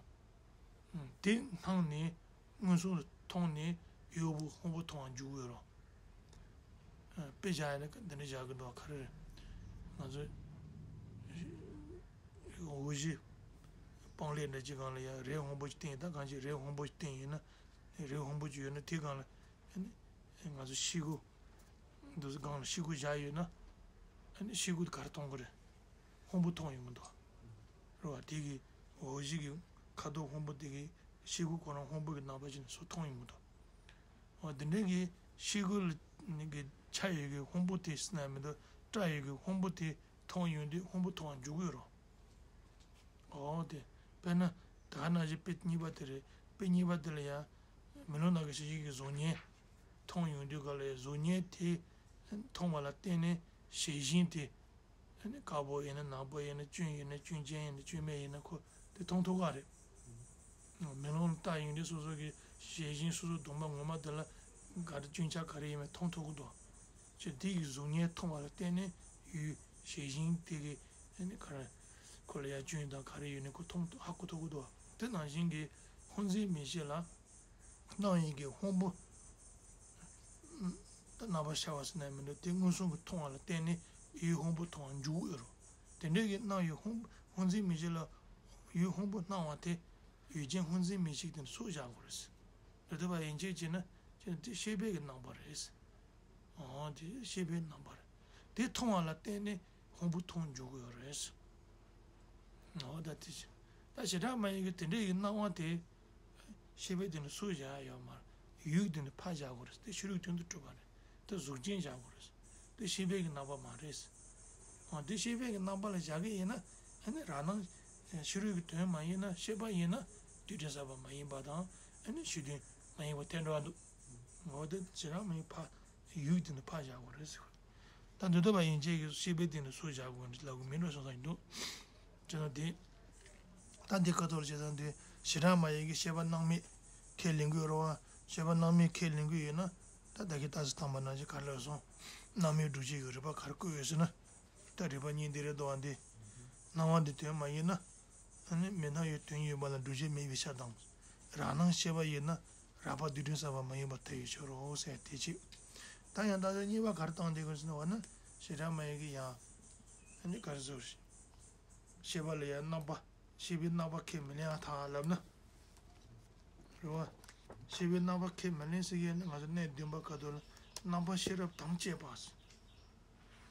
བ། དེ་སྣང་ནས་མངོན་སུམ་དུ་མཐོང་ནས་ཡུལ་སྔོན་པོ་མཐོང་བར་འཇུག་གི་ཡོད་རེད། དཔེ་བཞག་ཡ་ན་འདི་འདྲ་བཞག་གི་འདུག་བ། ག་རེ་རེད། ང་ཚོ་འོ་བཞི་སྤང་ལེབ་འདྲ་ཅིག་སྒང་ལ་ཡ་རས་སྔོན་པོ་ཅིག་བསྟན་ཡིན། ད་གང་ཅི་རས་སྔོན་པོ་ཅིག་བསྟན་ཡིན་ན། རས་སྔོན་པོ་ཅིག་ཡོད་ན་དེ་སྒང་ལ་ང་ཚོ་ཤེལ་སྒོ་ འདུག་སེ་སྒང་ལ་ཤེལ་སྒོ་བཞག་ཡོད་ན། ཨ་ནི་ཤེལ་སྒོ་དེ་ག་རེ་མཐོང་གི་རེད། ཧོང་པོ་མཐོང་ཡོང་གི་འདུག་རེད་བ། དེ་གི་འོག་གཞུག་གི་ཁ་དོག་ཧོང་པོ་དེ་གི་ཤེལ་སྒོ་ཁོ་རང་ཧོང་པོ་གི་རྣམ་པ་ཅན་སུ་མཐོང་ཡོང་གི་འདུག་འོ་དེ་འདྲའི་གི་ཤེལ་སྒོ་ལ་གི་ཆགས་ཡོད་གི་ཧོང་པོ་དེ་ཟེར་ན་མི་འདུག་སྐྲ་ཡོད་གི་ཧོང་པོ་དེ་མཐོང་ཡོང་དུས་ཧོང་པོ་མཐོང་བ་འཇུག་གི་ཡོད་རེད། འོ་དེ། དཔེར་ན། ད་ག་ནང་བཞིན་དཔེ་གཉིས་པ་དེ་རེད། དཔེ་གཉིས་པ་དེ་ལ་ཡང་། མེ་ལོང་ནང་གི་ཞལ་བཞུགས་ཀྱི་གཟུགས་བརྙན། མཐོང་ཡོང་དུས་ག་ལ་ཡང་གཟུགས་བརྙན་དེ། མཐོང་བ་ལ་བརྟེན་ནས་ཞལ་བཞུགས་དེ། དཀར་པོ་ཡིན་ན་ནག་པོ་ཡིན་ན་སྐྱོན་ཡིན་ན་སྐྱོན་ཅན་ཡིན་ན་སྐྱོན་མེད་ཡིན་ན་ཁོ་དེ་མཐོང་ཐུབ་ག་རེད། མེ་ལོང་ལ་བལྟ་ཡོང་དུས་སོ་སོ་གི་ཞལ་བཞུགས་སོ་སོ་གདོང་པ་ངོ་མ་དེ་ལ་ག་རེ་སྐྱོན་ཆ་ག་རེ་ཡིན་མིན་མཐོང་ཐུབ་ཀྱི་འདུག་ཅེས་དེ་ཡི་གཟུགས་བརྙན་མཐོང་བ་ལ་བརྟེན་ནས་ཡུལ་ཞལ་བཞུགས་དེ་གི་ཨ་ནི་ག་རེ་ཁོ་ལ་ཡ་སྐྱོན་དང་ག་རེ་ཡོད་ནི་ཁོ་མཐོང་ཧ་གོ་ཐུབ་ཀྱི་འདུག་དེ་ནང་བཞིན་གྱི་ཧོང་ཟིན་མིག་ཤེས་ལ་སྣང་ཡུལ་གྱི་ཧོང་པོ་རྣམ་པར་ཤར་བ་ཟེར་ན་མི་འདུག་དེ་མངོན་སུམ་གྱིས་མཐོང་བ་ལ་བརྟེན་ནས་ཡུལ་ཧོང་པོ་མཐོང་བ་འཇུག་ཡོད་རུང་དེ་འདྲའི་གི་སྣང་ཡུལ་ཧོང་ཧོང་ཟིན་མིག་ཤེས་ལ་ཡུལ་ཧོང་པོ་སྣང་བ་དེ། ཡུལ་ཅན་ཧོང་ཟིན་མིག་ཤེས་དེ་ནི་སུ་བཞག་དགོས་རེད། འདི་ལྟ་བུ་ཡན་ཆད་བྱས་ན་ཅི་ན་དེ་ཤེས་པའི་གི་རྣམ་པ་རེད། འོ་དེ་ཤེས་པའི་རྣམ་པ་རེད། དེ་མཐོང་བ་ལ་བརྟེན་ནས་ཧོང་པོ་མཐོང་འཇུག་གི་ཡོད་རེད། འོ་ད་དེ་བྱས། ད་བྱེ་བྲག་སྨྲ་བའི་གི་དེ་འདྲའི་གི་སྣང་བ་དེ། ཤེས་པའི་དེ་ནི་སུ་བཞག་ཡོད་མ་རེད། ཡུལ་དེ་ནི་ཕར་བཞག་དགོས་རེད། དེ་ཕྱི་རོལ་དོན་དུ་གྲུབ་པ་རེད། དེ་གཟུགས་ཅན་བཞག་དགོས་རེད། དེ་ཤེས་པའི་གི་རྣམ་པ་མ་རེད། འོ་དེ་ཤེས་པའི་གི་རྣམ་པ་ལ་བཞག་གི་ཡིན་ན་ཨ་ནི་རང་སྣང་ཕྱི་རོལ་གྱི་དོན་མ་ཡིན་ན་ཤེས་པ་ཡིན་ན་རྡུལ་ཕྲན་གསལ་བ་མ་ཡིན་པ་དང་ཨ་ནི་ཕྱི་དོན་མ་ཡིན་པ་དེ་འདྲ་བ་འདུག་འོ་དེ་བྱེ་བྲག་སྨྲ་བའི་ཕར་ཡུལ་དེ་ནི་ཕར་བཞག་དགོས་རེད་ཟེར། ད་འདོད་པ་ཡན་ཆད་ཀྱི་ཤེས་པའི་སྟེང་དུ་སུ་བཞག་དགོས་ལབ་དགོས་མིན་འགྲོ་སོང་ཙང་འདུག་བྱས་ཙང་དེ། ད་འདི་ཁ་ཐོར་བྱས་ཙང་དེ་བྱེ་བྲག་སྨྲ་བའི་གི་ཤེས་པ་སྣང་མེད་ཁས་ལེན་གྱི་ཡོད་རེད་བ། ཤེས་པ་སྣང་མེད་ཁས་ལེན་གྱི་ཡོད་ན་ད་ད་གིན་ད་སེ་བཏང་པ་ནང་བཞིན་ག་རེ་ལབ་སོང་། སྣང་མེད་སྒྲུབ་བྱེད་ཀྱི་རིགས་པ་ག་རེ་བཀོད་ཡོད་ཟེར་ན། ད་རིགས་པ་གཉིས་འདི་རེད་དོ་འདི། སྣང་བ་འདི་དོན་མ་ཡིན་ན། ཨ་ནི་མི་སྣང་བའི་དོན་ཡོད་པ་ལ་སྒྲུབ་བྱེད་མེད་པའི་ཕྱིར་དང་། རང་སྣང་ཤེས་པ་ཡིན་ན་རགས་པ་རྡུལ་ཕྲན་གསལ་བ་མ་ཡིན་པར་ཐལ་བའི་ཕྱིར་རོ་ཟེར་དེ་བྱས། ད་ཡང་ད་ལྟ་གཉིས་པ་ག་རེ་བཏང་བསྡད་དགོས་ཟེར་ན་འོ་ན་བྱེ་བྲག་སྨྲ་བའི་གི་ཡང་། ཨ་ནི་ག་རེ་ཟེར། ཤེས་པ་ལ་ཡང་རྣམ་པ། ཤེས་པའི་རྣམ་པ་ཁས་མི་ལེན་ཨ་ཐང་ལབ་ན། རེད་བ། ཤེས་པའི་རྣམ་པ་ཁས་མི་ལེན་ཟེར་ཡས་ནི་ང་ཚོ་གནས་བདུན་པ་ཁ་ཐོག་ལ་རྣམ་པ་ཤེས་རབ་དམ་བཅས་པ་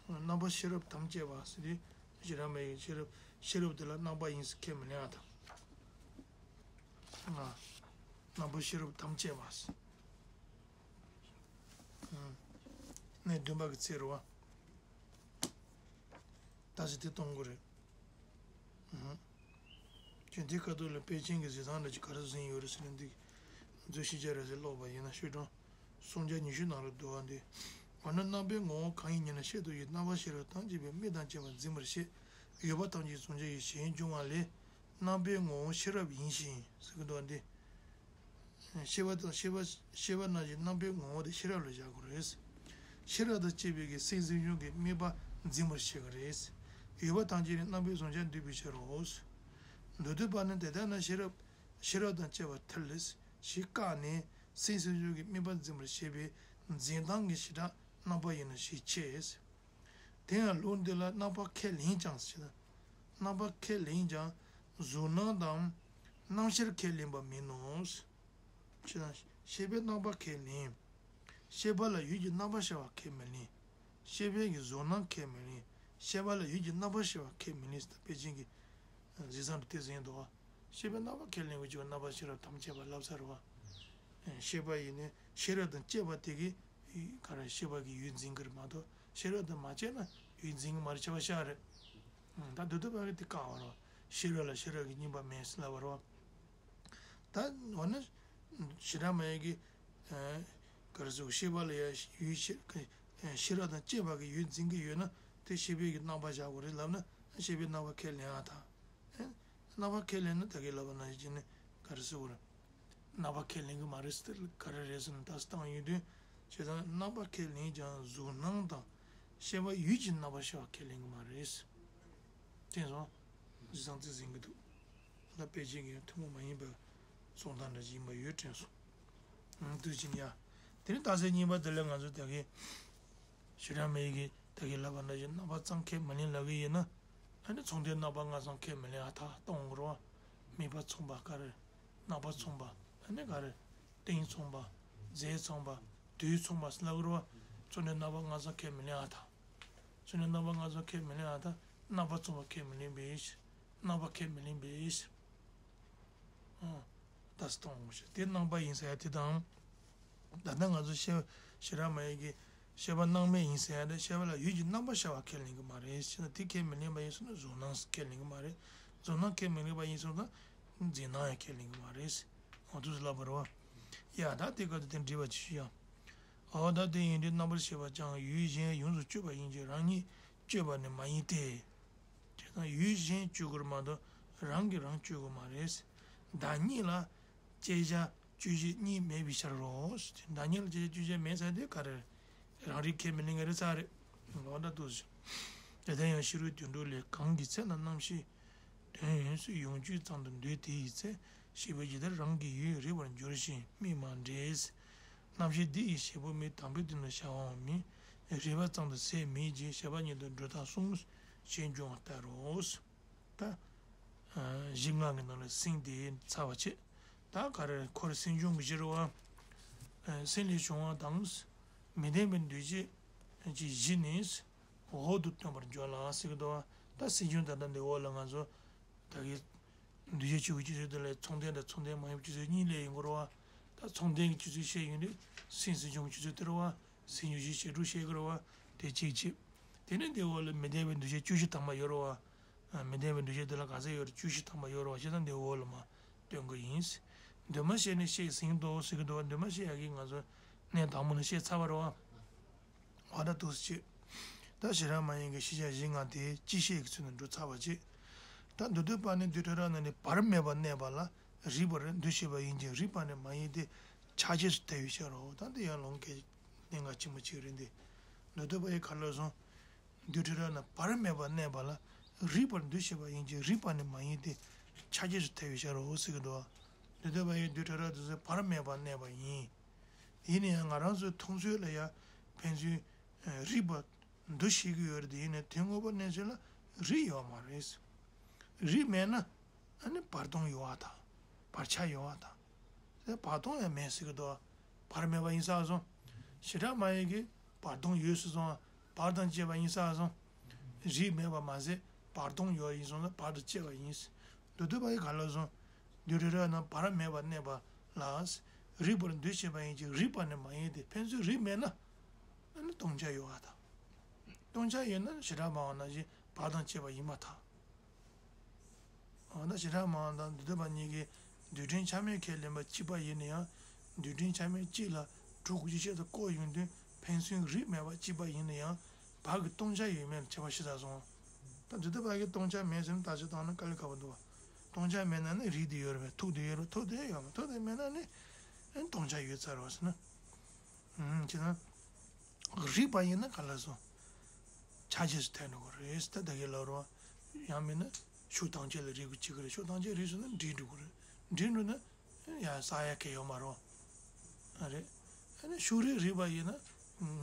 ཟེར། རྣམ་པ་ཤེས་རབ་དམ་བཅས་པ་ཟེར་དུས་བྱེ་བྲག་སྨྲ་བའི་ཤེས་རབ་ཤེས་རབ་དེ་ལ་རྣམ་པ་ཡིན་ཟེར་ཁས་མི་ལེན་ཨ་ཐང་། ང་། རྣམ་པ་ཤེས་རབ་དམ་བཅས་པ་ཟེར། གནས་བདུན་པ་གི་ཚེ་རེད་བ། ད་ཅི་དེ་གཏོང་དགོས་རེད། ཨུ། ཁྱོད་དེ་ཁ་ཐུག་ལ་དཔེ་ཅན་གྱི་གཟིགས་སྟངས་འདྲ་ཅིག་ག་རེ་ཟིན་ཡོད་རེད་ཟེར་ན་འདི། མཛོད་ཤེས་བྱ་རེད་ཟེར་ཀློག་པ་ཡིན་ན་ཤོད་གྲངས་སུམ་བརྒྱ་ཉི་ཤུ་ནང་ལ་འདུག་བ་འདི། འོ་ན་རྣམ་པའི་ངོ་བོ་གང་ཡིན་ཉེ་ན་ཤེས་རྟོགས་ཡུལ་རྣམ་པ་ཤེས་རབ་དམ་བཅས་པའི་དམིགས་དང་བཅས་པ་འཛིན་པར་བྱེད། ཡོད་པ་ཐམས་ཅད་གཟུང་བྱ་ཡི་གཞན་འབྱུང་བ་ལས། རྣམ་པའི་ངོ་བོ་ཤེས་རབ་ཡིན་ཞིང་ཟེར་གྱི་འདུག་བ་འདི། ཤེས་པ་དང་ཤེས་པ་ཤེས་པ་རྣམས་ཀྱི་རྣམ་པའི་ངོ་བོ་དེ་ཤེས་རབ་ལ་བཞག་དགོས་རེད། ཤེས་རབ་དང་བཅས་པའི་གི་སེམས་སེམས་བྱུང་གི་དམིགས་པ་འཛིན་པར་བྱེད་ཀྱི་རེད། ཡོད་པ་ཐམས་ཅད་ནི་རྣམ་པའི་གཟུང་བྱར་འདུས་པའི་ཕྱིར་རོ། མདོར་བསྡུས་པ་ནི་དེ་ལྟར་ན་ཤེས་རབ་ཤེས་རབ་དང་བཅས་པར་ཐལ་ཞེས་བཀག་ནས་སེམས་སེམས་བྱུང་གི་དམིགས་པ་འཛིན་པར་བྱེད་པའི་འཛིན་སྟངས་ཀྱི་བྱེ་བྲག་རྣམ་པ་ཡིན་ནོ་ཞེས་འཆད། དེ་ཡང་ལུགས་འདི་ལ་རྣམ་པ་ཁས་ལེན་ཀྱང་ཞེ་ན། རྣམ་པ་ཁས་ལེན་ཀྱང་གཟུགས་སྣང་དང་རྣམ་ཤེས་ཁས་ལེན་པ་མིན་ནོ། ཞེ་ན། ཤེས་པའི་རྣམ་པ་ཁས་ལེན། ཤེས་པ་ལ་ཡུལ་གྱི་རྣམ་པར་ཤེས་པ་ཁས་མི་ལེན། ཤེས་པའི་གི་གཟུགས་སྣང་ཁས་མི་ལེན། ཤེས་པ་ལ་ཡུལ་གྱི་རྣམ་པར་ཤེས་པ་ཁས་མི་ལེན་ཟེར་ད་དཔེ་ཅན་གྱི་གཟིགས་སྟངས་དེ་ཟིན་འདུག་བ། ཤེས་པའི་རྣམ་པ་ཁས་ལེན་པའི་རྗེས་རྣམ་པར་ཤེས་རབ་དམ་བཅས་པ་ལབ་ས་རེད་བ། ཤེས་པ་ཡིན་ནི་ཤེས་རབ་དང་བཅས་པ་དེ་གིས་ག་རེ་ཤེས་པ་གི་ཡུལ་འཛིན་གི་རེད་མ་གཏོགས་ཤེས་རབ་དང་མ་བཅས་ན་ཡུལ་འཛིན་གི་མ་རེད་ཁྱབ་པ་ཤ་རེད། ད་འདོད་པ་གི་དེ་བཀག་པ་རེད་བ། ཤེས་རབ་ལ་ཤེས་རབ་ཀྱི་གཉིས་པ་མེད་ཟེར་ལབ་པ་རེད་བ། ད་འོ་ན། བྱེ་བྲག་སྨྲ་བའི་གི་ག་རེ་ཟེར་ཤེས་པ་ལ་ཡང་ཡུལ་ཤེས་ཤེས་རབ་དང་བཅས་པ་གི་ཡུལ་འཛིན་གི་ཡོད་ན་དེ་ཤེས་པའི་གི་རྣམ་པ་བཞག་དགོས་རེད་ལབ་ན་ཤེས་པའི་རྣམ་པ་ཁས་ལེན་ཨ་ཐང་། རྣམ་པ་ཁས་ལེན་ན་ད་གིན་ལབ་པ་ནང་བཞིན་ནི་ག་རེ་ཟེར་དགོས་རེད། རྣམ་པ་ཁས་ལེན་གི་མ་རེད་ཟེར་ག་རེ་རེད་ཟེར་ན་ད་སྟངས་ཡོད་དུས་བྱས་ཙང་རྣམ་པ་ཁས་ལེན་ཀྱང་གཟུགས་སྣང་དང་ཤེས་པ་ཡུལ་གྱི་རྣམ་པར་ཤེས་པ་ཁས་ལེན་གི་མ་རེད། དེང་སང་གཟིགས་སྟངས་དེ་ཟིན་གི་འདུག་ད་དཔེ་ཅན་གྱི་ཐུན་མོང་མ་ཡིན་པའི་གསུང་སྟངས་འདྲ་ཞིག་ཡིན་པ་ཡོད་དྲན་སོང་། ཨང་། དུས་ཕྱིན་ཡ། དེ་ནི་རྟགས་གསལ་གཉིས་པ་དེ་ལ་ང་ཚོ་ད་གིན་བྱེ་བྲག་སྨྲ་བའི་གི་ད་གིན་ལབ་པ་འདྲ་ཞིག་རྣམ་པ་ཙམ་ཁས་མི་ལེན་ལབ་གི་ཡིན་ན། ཨ་ནི་མཚུངས་ལྡན་རྣམ་པ་ལྔ་ཙམ་ཁས་མི་ལེན་ཨ་ཐ་གཏོང་དགོས་རེད་བ། དམིགས་པ་མཚུངས་པ་ག་རེ། རྣམ་པ་མཚུངས་པ་ཨ་ནི་ག་རེ། རྟེན་མཚུངས་པ། རྫས་མཚུངས་པ། དུས་མཚུངས་པ་ལབ་དགོས་རེད་བ། ཚོར་སྣང་རྣམ་པ་ལྔ་ཚང་ཁས་མི་ལེན་ཨ་ཐ། ཚོར་སྣང་རྣམ་པ་ལྔ་ཚང་ཁས་མི་ལེན་ཨ་ཐ། རྣམ་པར་ཚོར་བ་ཁས་མི་ལེན་པས། རྣམ་པ་ཁས་མི་ལེན་པས། ཨ། ད་སྟོང་ངོ་ཤེས་དེ་རྣམ་པ་ཡིན་ཟེར་ཡ་དེ་དང་། ད་ལྟ་ང་ཚོ་ཤེས་ཤེས་རབ་མ་ཡིན་གྱི་ཤེས་པ་སྣང་མེད་ཡིན་ཟེར་ཡ་དེ་ཤེས་པ་ལ་ཡུལ་གྱི་རྣམ་པ་ཤར་བ་ཁས་ལེན་གྱི་མ་རེད་ཟེར་ན། དེ་ཁས་མི་ལེན་པ་ཡིན་སོང་ན་གཟུགས་སྣང་ཁས་ལེན་གྱི་མ་རེད། གཟུགས་སྣང་ཁས་མི་ལེན་པ་ཡིན་སོང་ན་འཛིན་སྣང་ཡང་ཁས་ལེན་གྱི་མ་རེད། འོ་དུས་སུ་ལབ་པ་རེད་བ། ཡ་ད་དེ་ག་དུས་དེ་འདྲི་བ་ཅི་ཞུ་ཡ། འོ་ད་དེ་ཡིན་དུས་རྣམ་པར་ཤེས་པ་ཀྱང་ཡུལ་གཞན་ཡོངས་སུ་གཅོད་པ་ཡིན་གྱི་རང་ཉིད་གཅོད་པ་ནི་མ་ཡིན་ཏེ། དེ་དང་ཡུལ་གཞན་གཅོད་དགོས་མ་གཏོགས་རང་གིས་རང་གཅོད་དགོས་མ་རེད། བདག་ཉིད་ལ་དཔྱད་བྱ་དཔྱོད་བྱེད་གཉིས་མེད་པའི་ཕྱིར་རོ། བདག་ཉིད་ལ་དཔྱད་བྱ་དཔྱོད་བྱེད་མེད་ཟེར་དུས་ག་རེ། རང་རིག་ཁས་མི་ལེན་ག་རེ་ཚར་རེད། ལོག་འདྲ་འདུག་ཟེར། དེ་ལྟར་ཡང་ཕྱི་རོལ་དུད་འགྲོ་ལས་གང་གི་ཚེ་ན་རྣམ་ཤེས་དོན་ཡོངས་སུ་ཡོངས་གཅོད་ཙམ་དུ་འདོད་དེ་ཡི་ཚེ་ཤེས་པ་ཇི་ལྟར་རང་གི་ཡུལ་རིག་པར་འགྱུར་ཞིང་དམིགས་མ་འདྲེས། རྣམ་ཤེས་འདི་ཡི་བྱེད་པོ་མི་དམ་པའི་དོན་དུ་བྱ་བའང་མིན། རིག་པ་ཙམ་དུ་ཟད་མེད་ཅིང་ཤེས་པ་ཉིད་དུ་འགྲོ་ལྡོག་གསུམ་ཞེས་འབྱུང་བ་ལྟར་རོ། ད། གཞི་ལྔ་གི་ནང་ལ་སེམས་དེ་ཚར་བ་བྱས། ད་ག་རེ་འཁོར་སེམས་བྱུང་གི་གཞི་རེད་བ། སེམས་ལས་བྱུང་བ་དང་། མི་ལྡན་པའི་འདུ་བྱེད་ཀྱི་གཞི་ནི། འོག་ཏུ་སྟོན་པར་འགྱུར་ལ་ཟེར་གི་འདུག་བ། ད་སེམས་བྱུང་ད་ལྟ་འདི་འོག་ལ་ང་ཚོ་ད་གི་འདུ་བྱེད་བཅུ་གི་སྤྱི་ཚུལ་དེ་ལས་ཚོགས་ལྡན་དང་ཚོགས་ལྡན་མ་ཡིན་པའི་སྤྱི་ཚུལ་གཉིས་ལས་ཡིན་དགོས་རེད་བ། ད་ཚོགས་ལྡན་གྱི་སྤྱི་ཚུལ་བཤད་ཡོང་དུས་སེམས་སེམས་བྱུང་གི་སྤྱི་ཚུལ་དེ་རེད་བ། སེམས་བྱུང་གི་བྱེད་ཕྱོགས་ཤེས་དགོས་རེད་བ། དེ་གཅིག་བྱས། དེ་ནས་འདི་འོག་ལ་མི་ལྡན་པའི་འདུ་བྱེད་བཅུ་བཞི་དང་པོ་ཡོད་རེད་བ། མི་ལྡན་པའི་འདུ་བྱེད་དེ་ལ་ག་ཚད་ཡོད་རེད། བཅུ་བཞི་དང་པོ་ཡོད་རེད་བ། བྱས་ཙང་འདི་འོག་ལ་མར་སྟོན་གི་ཡིན། འདུས་མ་བྱས་ནས་བཤད་ཟིན་ཏོ་ཟེར་གི་འདུག་བ། འདུས་མ་བྱས་ཡག་གི་ང་ཚོ་གནས་དང་པོ་ནས་བཤད་ཚར་བ་རེད་བ། འོ་ད་འདུག་སེ་བྱས། ད་ཤེས་རབ་མ་ཡིན་གྱི་ཤེས་བྱ་གཞི་ལྔ་དེ་སྤྱི་བཤད་ཀྱི་ཚུལ་ནས་འགྲོ་ཚར་བ་བྱས། ད་མདོ་སྡུད་པ་ནི་རྡུལ་ཕྲ་རབ་རྣམས་ནི་བར་མེད་པར་གནས་པ་ལ་རིག་པར་འདུ་ཤེས་པ་ཡིན་གྱི་རིག་པ་ནི་མ་ཡིན་ཏེ་ཆ་བྱད་སུ་ཐལ་བའི་ཕྱིར་རོ། ད་འདི་ཡང་ལུང་གི་གནད་འགག་ཆེན་པོ་གཅིག་རེད་འདི། མདོ་སྡུད་པ་ཡིས་ག་ལ་སོང་། རྡུལ་ཕྲ་རབ་རྣམས་བར་མེད་པར་གནས་པ་ལ་རིག་པར་འདུ་ཤེས་པ་ཡིན་གྱི་རིག་པ་ནི་མ་ཡིན་ཏེ་ཆ་བྱད་སུ་ཐལ་བའི་ཕྱིར་རོ་ཟེར་གི་འདུག་བ། མདོ་སྡུད་པ་ཡིས་རྡུལ་ཕྲ་རབ་དེ་ཚོ་བར་མེད་པར་གནས་པ་ཡིན། ཡིན་ན་ཡང་ང་རང་ཚོའི་མཐོང་ཚུལ་ལ་ཡང་ཕན་ཚུན་རིག་པ་འདུ་ཤེས་ཀྱི་ཡོད་རེད་དེ། ཡིན་ནའི་དོན་དངོས་པོ་གནས་ཚུལ་ལ་རིག་ཡོད་མ་རེད། རིག་མེད་ན་ཨ་ནི་བར་སྟོང་ཡོད་པ་དང་བར་ཆད་ཡོད་པ་དང་། དེ་བར་སྟོང་ཡང་མེད་ཟེར་གི་འདུག་བར་མེད་པ་ཡིན་ས་སོང་། ཞེ་དྲག་མ་ཡིན་གི་བར་སྟོང་ཡོད་ཟེར་སོང་། བར་དང་བཅས་པ་ཡིན་ས་སོང་། རིག་མེད་པ་མ་ཟད་བར་སྟོང་ཡོད་ཡིན་སོང་ན་བར་དང་བཅས་པ་ཡིན། མདོ་སྡུད་པ་ཡིས་ག་ལ་སོང་། རྡུལ་ཕྲ་རབ་རྣམས་བར་མེད་པར་གནས་པ་ལ་རིག་པར་འདུ་བྱེད་པ་ཡིན་གྱི་རིག་པ་ནི་མ་ཡིན་ཏེ། ཕན་ཚུན་རིག་མེད་ན་ཨ་ནི་སྟོང་ཆ་ཡོད་པ་དང་། སྟོང་ཆ་ཡོད་ན་ཞེ་དྲག་མ་འོང་ན་ཞེས་བར་དང་བཅས་པ་ཡིན་པར་ཐལ། འོ་ན་ཞེ་དྲག་མ་འོང་དང་མདོ་སྡུད་པ་གཉིས་ཀྱིས་རྡུལ་ཕྲན་ཆ་མེད་ཁས་ལེན་པ་གཅིག་པ་ཡིན་ན་ཡང་། རྡུལ་ཕྲན་ཆ་མེད་གཅིག་ལ་དྲུག་གི་ཆེད་དུ་བཀོད་ཡོང་དུས་ཕན་ཚུན་རིག་མེད་པ་གཅིག་པ་ཡིན་ན་ཡང་བར་གྱི་སྟོང་ཆ་ཡོད་མེད་ལ་ཁྱད་པར་ཕྱེ་ས་སོང་། ད་མདོ་སྡུད་པ་གིས་སྟོང་ཆ་མེད་ཟེར་ན་བརྟག་དཔྱད་བཏང་ན་དཀའ་ལས་ཁག་པོ་འདུག་བ། སྟོང་ཆ་མེད་ན་ནི་རིག་དེ་ཡོད་རེད་པས། ཐུག་དེ་ཡོད་རེད། ཐུག་དེ་ཡོད་མ་ཐུག་དེ་མེད་ན་ནི་ཨ་ནི་སྟོང་ཆ་ཡོད་ཚར་བ་ཟེར་ན། ཨུམ་ཅི་ན། རིག་པ་ཡིན་ན་ག་ལ་སོང་། ཆ་བྱད་སུ་ཐལ་འགྲོ་གི་རེད་ད་ད་གི་ལ་རོ། ཡང་མིན་ན་ཤུགས་ཐམས་ཅད་ལ་རིག་པ་གཅིག་གི་རེད། ཤུགས་ཐམས་ཅད་རིག་སོང་ན་འདྲེས་འགྲོ་གི་རེད། འདྲེས་འགྲོ་ན་ཡང་བསགས་ཡ་གལ་ཡོད་མ་རེད། ཨ་རེད། ཨ་ནི་ཤུགས་རིག་རིག་པ་ཡིན་ན་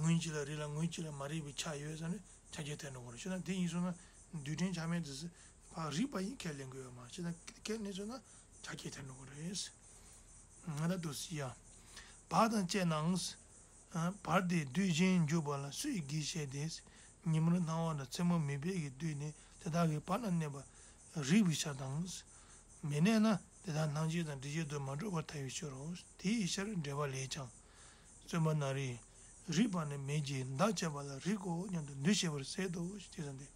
ངུ་གཅིག་ལ་རིག་ལ་ངུ་གཅིག་ལ་མ་རིག་པའི་ཆ་ཡོད་ཟེར་ན་ཆ་བྱད་ཐལ་འགྲོ་གི་རེད། ཤེས་ན་དེ་ཡིན་སོང་ན་རྡུལ་ཕྲན་ཆ་མེད་དེ་ཚོ་ཕར་རིག་པ་ཡིན་ཁས་ལེན་གི་ཡོད་མ་ཤེས་ན་ཁས་ལེན་སོང་ན་ཆ་བྱད་ཐལ་འགྲོ་གི་རེད། ང་ད་དུ་སི་ཡ། བར་དང་བཅས་ནའང་། བར་དེ་རྡུལ་གཞན་འཇུག་པ་ལ་སུས་བགྱི་ཞེས་ཏེ། ཉིན་མོར་སྣང་བ་དང་མཚན་མོ་མུན་པའི་གི་རྡུལ་ནི་དེ་དག་གི་བར་ན་གནས་པ་རིག་པའི་ཆ་དང་། མི་གནས་ན་དེ་དག་སྣང་བྱེད་དང་འདྲིས་བྱེད་དུ་མ་གྲུབ་པར་ཐལ་བའི་ཕྱིར་རོ། དེའི་ཕྱིར་འགྲེལ་པ་ལས་ཀྱང་། བརྩོན་པ་ན་རེ། རིག་པ་ནི་མེད་ཅིང་འདབ་ཆགས་པ་ལ་རིག་གོ་སྙམ་དུ་འདུ་བྱེད་པར་ཟད་དོ་ཞེས་ཟེར་ཏེ།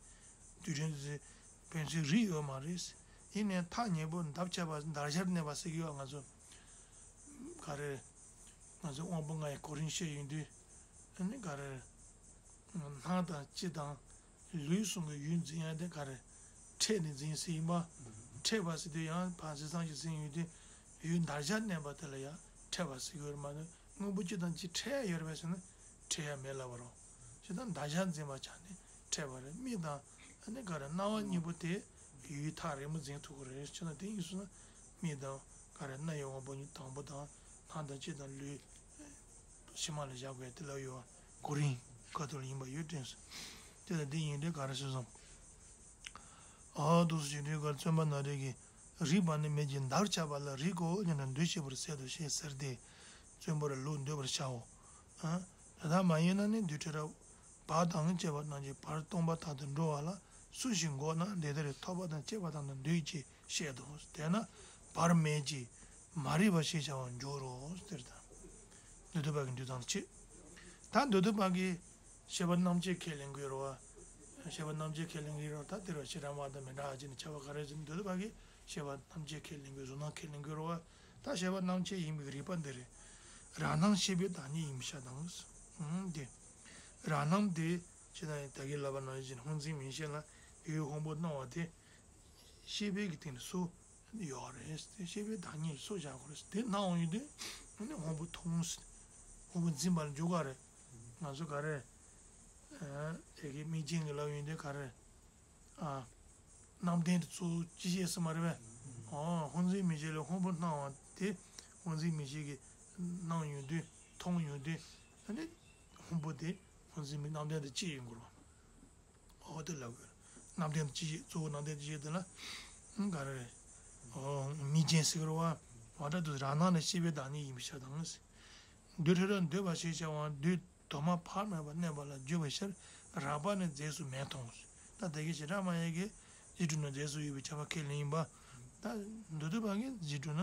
རྡུལ་ཕྲན་དེ་ཕན་ཚུན་རིག་ཡོད་མ་རེད། ཡིན་ནའི་ཐག་ཉེ་པོ་འདབ་ཆགས་པ་འདར་ཤར་གནས་པ་ཟེར་གི་ཡོད་ང་ཚོ། ག་རེ། ང་ཚོ་དབང་པོ་ལྔ་ཡི་གོ་རིམ་བཤད་ཡོང་དུས། ཨ་ནི་ག་རེ། སྣང་དང་ལྕེ་དང་ལུས་གསུམ་གྱི་ཡུལ་འཛིན་ཡ་དེ་ག་རེ། འཕྲད་ནས་འཛིན་ཟེར་ཡིན་པ། འཕྲད་པ་ཟེར་དུས་ཡང་ཕན་ཚུན་ཚང་གི་འཛིན་ཡོང་དུས་ཡུལ་འདར་ཤར་གནས་པ་དེ་ལ་ཡང་འཕྲད་པ་ཟེར་གི་ཡོད་རེད་མ་གཏོགས་དངོས་པོ་གཅིག་དང་གཅིག་འཕྲད་ཡ་ཡོད་རེད་པས་ཟེར་ན་འཕྲད་ཡ་མེད་ལབ་པ་རོ། ཇི་ལྟར་འདར་ཤར་འཛིན་པ་ཆགས་ནས་འཕྲད་པ་རེད། མིག་དང་ཨ་ནི་ག་རེ་རྣ་བ་གཉིས་པོ་དེ་ཡུལ་ཐག་རིང་པོ་འཛིན་ཐུབ་ཀྱི་རེད། ཅི་ན་དེ་ཡིན་སོང་ན་མིག་དང་ག་རེ་རྣ་ཡི་དབང་པོ་གཉིས་དང་པོ་དང་སྣང་དང་ལྕེ་དང་ལུས་ཕྱི་མ་ལ་བཞག་པའི་དེ་ལ་ཡོད་པ་གོ་རིམ་ཁ་ཐུག་ལ་ཡིན་པ་ཡོད་དྲན་སོང་། དེ་ལ་འདི་ཡིན་དུས་ག་རེ་ཟེར་སོང་། ཨ་འདུག་སེ་བྱེད་དུས་ག་རེ་བརྩོན་པ་ན་རེ་གིས་རིག་པ་ནི་མེད་ཅིང་འདབ་ཆགས་པ་ལ་རིག་གོ་སྙམ་དུ་འདུ་བྱེད་པར་ཟད་དོ་ཞེས་ཟེར་ཏེ། བརྩོན་པར་ལུགས་འདོད་པར་བྱའོ། ཨ། དེ་ལྟར་མ་ཡིན་ན་ནི་རྡུལ་ཕྲ་རབ་བར་དང་བཅས་པ་རྣམས་ཀྱི་བར་སྟོང་པ་དག་ཏུ་འགྲོ་བ་ལ་སུ་ཞིག་འགོག་ན་འདི་ལྟར་ཐོབ་པ་དང་བཅས་པ་དག་ཏུ་འདོད་ཅེས་བཤད་དོ། དེས་ན་བར་མེད་ཅིང་མ་རིག་པ་ཞེས་བྱ་བར་འགྱུར་རོ། ཟེར་ད། མདོ་སྡུད་པ་གི་འདུལ་སྟངས་ཅིག་ད་མདོ་སྡུད་པ་གི་བཤད་པ་རྣམ་འབྱེད་ཁས་ལེན་དགོས་རོ། བཤད་པ་རྣམ་འབྱེད་ཁས་ལེན་གྱི་རོ། ད་དེར་བ་ཕྱི་རང་མ་དང་མི་འདྲ་ཅེས་ནི་ཁྱབ་པ་ག་རེ་ཟེར། མདོ་སྡུད་པ་གི་བཤད་པ་རྣམ་འབྱེད་ཁས་ལེན་དགོས། གཟུང་རྣམ་ཁས་ལེན་དགོས་རོ། ད་བཤད་པ་རྣམ་འབྱེད་ཡིན་པའི་རིགས་པ་འདི་རེད། རང་སྣང་ཤེས་པའི་བདག་ཉིད་ཡིན་པའི་ཕྱིར་དང་། ཨང་། དེ། རང་སྣང་དེ་ཕྱི་ནང་ད་གིན་ལབ་པ་ནང་བཞིན་སྔོ་འཛིན་མིག་ཤེས་ལ་ཡུལ་ཧོང་པོ་སྣང་བ་དེ་ཤེས་པའི་གི་སྟེང་ནས་སུ་ཡོད་རེད་དེ། ཤེས་པའི་བདག་ཉིད་སུ་བཞག་དགོས་རེད། དེ་སྣང་བ་ཡོད་དུས་ཨ་ནི་ཧོང་པོ་མཐོང་། ཧོང་པོ་འཛིན་པ་ལ་འཇུག་ག་རེད། ང་ཚོ་ག་རེ། ཨ། དེ་གི་མིག་རྐྱེན་གི་ལབ་ཡོད་དུས་ག་རེ། ཨ། རྣམ་ལྡན་དེ་གཙོ་བོ་ཅི་བྱེད་ཟེར་མ་རེད་པས། ཨོ། སྔོ་འཛིན་མིག་ཤེས་ལས་ཧོང་པོ་སྣང་བ་དེ་སྔོ་འཛིན་མིག་ཤེས་ཀྱིས་སྣང་ཡོང་དུས་མཐོང་ཡོང་དུས་ཨ་ནི་ཧོང་པོ་དེ་སྔོ་འཛིན་མིག་རྣམ་ལྡན་དུ་སྐྱེ་ཡོང་དགོས་རེད། ཨོ་དེ་ལབ་དགོས་རེད། རྣམ་ལྡན་དུ་སྐྱེ་བྱེད་གཙོ་བོ་རྣམ་ལྡན་དུ་སྐྱེ་བྱེད་དེ་ལ་ཨང་ག་རེ་རེད། ཨོ་མིག་རྐྱེན་ཟེར་གི་རེད་པ། འོ་ད་དུ་རང་སྣང་ནི་ཤེས་པའི་བདག་ཉིད་ཡིན་པའི་ཕྱིར་དང་། རྡུལ་ཕྲ་རབ་འདོད་པ་ཞེས་བྱ་བ་རྡུལ་དུ་མ་བག་མེད་པར་གནས་པ་ལ་བརྗོད་པའི་ཕྱིར་རགས་པ་ནི་རྫས་སུ་མེད་མཐོང་། ད་དེ་གའི་བྱེ་བྲག་སྨྲ་བ་གིས་རྗེས་འགྲོ་ན་རྫས་སུ་ཡོད་པའི་ཁྱབ་པ་ཁས་ལེན་ཡིན་པ། ད་མདོ་སྡུད་པ་གིས་རྗེས་འགྲོ་ན་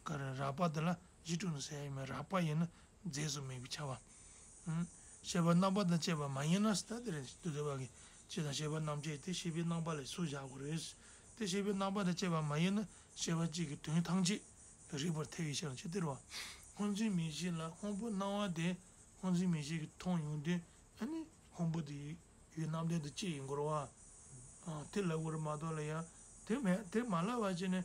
ག་རེ་རགས་པ་དེ་ལ་རྗེས་འགྲོ་ན་ཟེར་ཡ་ཡིན་མིན། རགས་པ་ཡིན་ན་རྫས་སུ་མེད་པའི་ཁྱབ་པ། ཤེས་པ་རྣམ་པ་དང་བཅས་པ་མ་ཡིན་ན། ད་དེ་རེད་མདོ་སྡུད་པ་གིས། ཅེས་དང་ཤེས་པ་རྣམ་འབྱེད་དེ་ཤེས་པའི་རྣམ་པ་ལ་སུ་བཞག་དགོས་རེད། དེ་ཤེས་པའི་རྣམ་པ་དང་བཅས་པ་མ་ཡིན་ན་ཤེས་པ་གཅིག་གི་དོན་ཐམས་ཅད་རིག་པར་ཐལ་བའི་ཕྱིར་ཅེས་དེ་རེད་པ། སྔོ་འཛིན་མིག་ཤེས་ལ་ཧོང་པོ་སྣང་བ་དེ་སྔོ་འཛིན་མིག་ཤེས་ཀྱིས་མཐོང་ཡོང་དུས་ཨ་ནི་ཧོང་པོ་དེ་ཡུལ་རྣམ་ལྡན་དུ་སྐྱེ་ཡོང་གི་རེད་པ། ཨ། དེ་ལབ་དགོས་རེད་མ་གཏོགས་ལ་ཡ། དེ་མེད། དེ་མ་ལབ་པ་བྱས་ནས་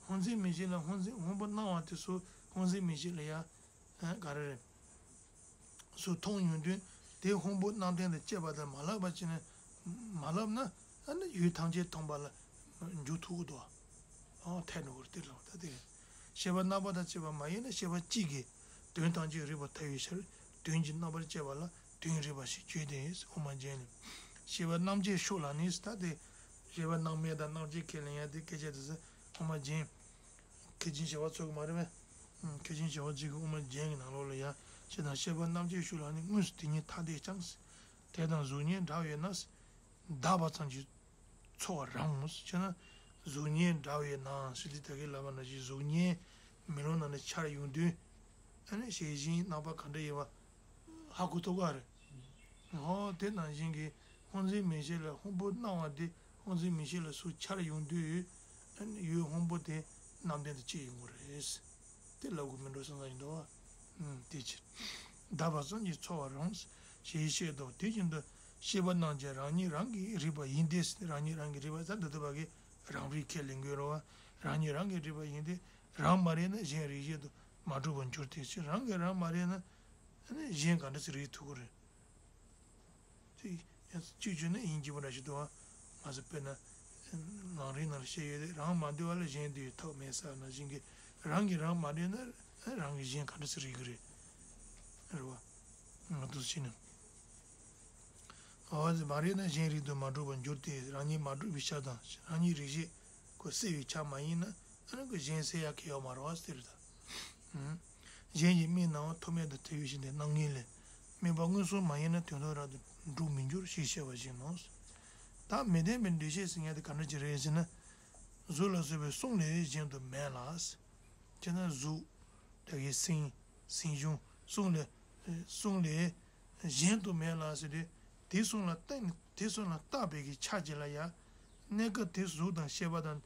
སྔོ་འཛིན་མིག་ཤེས་ལ་ཧོང་འཛིན་ཧོང་པོ་སྣང་བ་དེ་སུ་སྔོ་འཛིན་མིག་ཤེས་ལ་ཡ། ཨ། ག་རེ་རེད། སུ་མཐོང་ཡོང་དུས་དེ་ཧོང་པོ་རྣམ་ལྡན་དུ་སྐྱེས་པ་དང་མ་ལབ་པ་བྱས་ནས་མ་ལབ་ན་ཨ་ནི་ཡུལ་ཐམས་ཅད་མཐོང་བ་ལ་འཇུག་ཐུབ་ཀྱི་འདུག་ཨ། ཐལ་འགྲོ་གི་རེད། དེ་རེད་པ། ད་དེ་ཤེས་པ་རྣམ་པ་དང་བཅས་པ་མ་ཡིན་ན་ཤེས་པ་གཅིག་གིས་དོན་ཐམས་ཅད་རིག་པར་ཐལ་བའི་ཕྱིར་དོན་གྱི་རྣམ་པར་དཔྱད་པ་ལ་དོན་རིག་པ་ཞེས་བརྗོད་དེ། དབུ་མ་རྒྱན་ནས། ཤེས་པ་རྣམ་འབྱེད་ཤུགས་ལ་ནི། ད་དེ་ཤེས་པ་རྣམ་སྨིན་དང་རྣམ་འབྱེད་ཁས་ལེན་ཡ་དེ་སྐད་ཆ་དེ་ཚོ་དབུ་མ་རྒྱན། མཁས་བཙུན་བྱེ་བ་ཚོ་གི་མ་རེད་པས། མཁས་བཙུན་བྱེ་བ་ཚོ་གི་དབུ་མ་རྒྱན་གྱི་ནང་ལོགས་ལ་ཡ། ཤེས་དང་ཤེས་པ་རྣམ་འབྱེད་ཤུགས་ལ་ནི། དངོས་སུ་དེ་ཉིད་ཐ་དད་ཀྱང་། དེ་དང་གཟུགས་བརྙན་འདྲ་བས་ན། བདག་པ་ཙམ་གྱིས་ཚོར་བར་རུང་། ཞེ་ན། གཟུགས་བརྙན་འདྲ་བས་ན་ཞེས་དེ་ད་གིན་ལབ་པ་ནང་བཞིན་གཟུགས་བརྙན་མེ་ལོང་ནང་ནས་འཆར་ཡོང་དུས། ཨ་ནི་ཞལ་བཞིན་རྣམ་པ་ག་འདྲ་ཡིན་པ་ཧ་གོ་ཐུབ་ཀྱི་རེད། འོ་དེ་ནང་བཞིན་གྱི་སྔོ་འཛིན་མིག་ཤེས་ལ་ཧོང་པོ་སྣང་བ་དེ་སྔོ་འཛིན་མིག་ཤེས་ལ་སུ་འཆར་ཡོང་དུས། ཨ་ནི་ཡུལ་ཧོང་པོ་དེ་རྣམ་ལྡན་དུ་སྐྱེ་ཡོང་གི་རེད། དེ་ལབ་དགོས་མིན་འགྲོ་བསམ་བསམ་ཡིན་འདུག་པ། ཨུམ། དེ་ཕྱིར། བདག་པ་ཙམ་གྱིས་ཚོར་བར་རུང་། ཞེས་བཤད་དོ། དེ་བཞིན་དུ་ཤེས་པ་རྣམས་ཀྱང་རང་ཉིད་རང་གིས་རིག་པ་ཡིན་ཏེ། རང་ཉིད་རང་གིས་རིག་པ་ཟེར་མདོ་སྡུད་པ་གིས་རང་རིག་ཁས་ལེན་དགོས་རེད་པ། རང་ཉིད་རང་གིས་རིག་པ་ཡིན་ཏེ། རང་མ་རིག་ན་གཞན་རིག་བྱེད་དུ་མ་གྲུབ་པར་འགྱུར་ཏེ། རང་གིས་རང་མ་རིག་ན་ཨ་ནི་གཞན་ག་འདྲ་སེ་རིག་ཐུབ་ཀྱི་རེད། དེ་ཡང་གཅིག་བརྗོད་ན་དབྱིན་ཇི་པ་འདྲ་ཞིག་འདུག་པ། ང་ཚོ་དཔེར་ན་ནང་རིག་ནང་བཤད་ཡོད་དེ། རང་མ་འདུལ་བ་ལ་གཞན་འདུལ་བའི་ཐབས་མེད་ཟེར་ནང་བཞིན་གྱི། རང་གིས་རང་མ་རིག་ན་རང་གིས་གཞན་ག་འདྲ་སེ་རིག་གི་རེད། རེད་པ། ང་ཚོ་ཕྱི་ནས། འོ་དེ་མ་རིག་ན་གཞན་རིག་ཏུ་མ་གྲུབ་པར་འགྱུར་ཏེ། རང་ཉིད་མ་གྲུབ་པའི་ཆ་དང་། རང་ཉིད་རིག་བྱེད་ཀྱི་སེལ་བའི་ཆ་མ་ཡིན་ན། ཨ་ནི་ཁོ་གཞན་སེལ་ཡག་གི་ཡོད་མ་རེད་པ་ཟེར་ད། ཨུམ། གཞན་གྱི་དམིགས་སྣང་བ་ཐུག་མེད་དུ་ཐལ་བའི་ཕྱིར་ཏེ། སྣང་ངེས་ལས། དམིགས་པ་མངོན་སུམ་མ་ཡིན་ན་དོན་དམ་རབ་ཏུ་འགྲུབ་མི་འགྱུར་ཞེས་བཤད་པ་བཞིན་ནོ། ད་མི་ལྡན་པའི་འདུ་ཤེས་ཟེར་མཁན་དེ་ག་འདྲ་ཅིག་རེད་ཟེར་ན། གཟུགས་ལ་སོགས་པའི་གསུང་ལས་གཞན་དུ་མེད་ལ། ཅེ་ན་གཟུགས། དེ་གའི་སེམས། སེམས་བྱུང་གསུང་ལས། གསུང་ལས་གཞན་དུ་མེད་ལ་ཟེར་དུས། དེ་གསུང་ལ་བརྟེན། དེ་གསུང་ལ་བརྟགས་པའི་གི་ཆ་གཅིག་ལ་ཡང་། གནས་སྐབས་དེ་གཟུགས་དང་ཤེས་པ་དང་།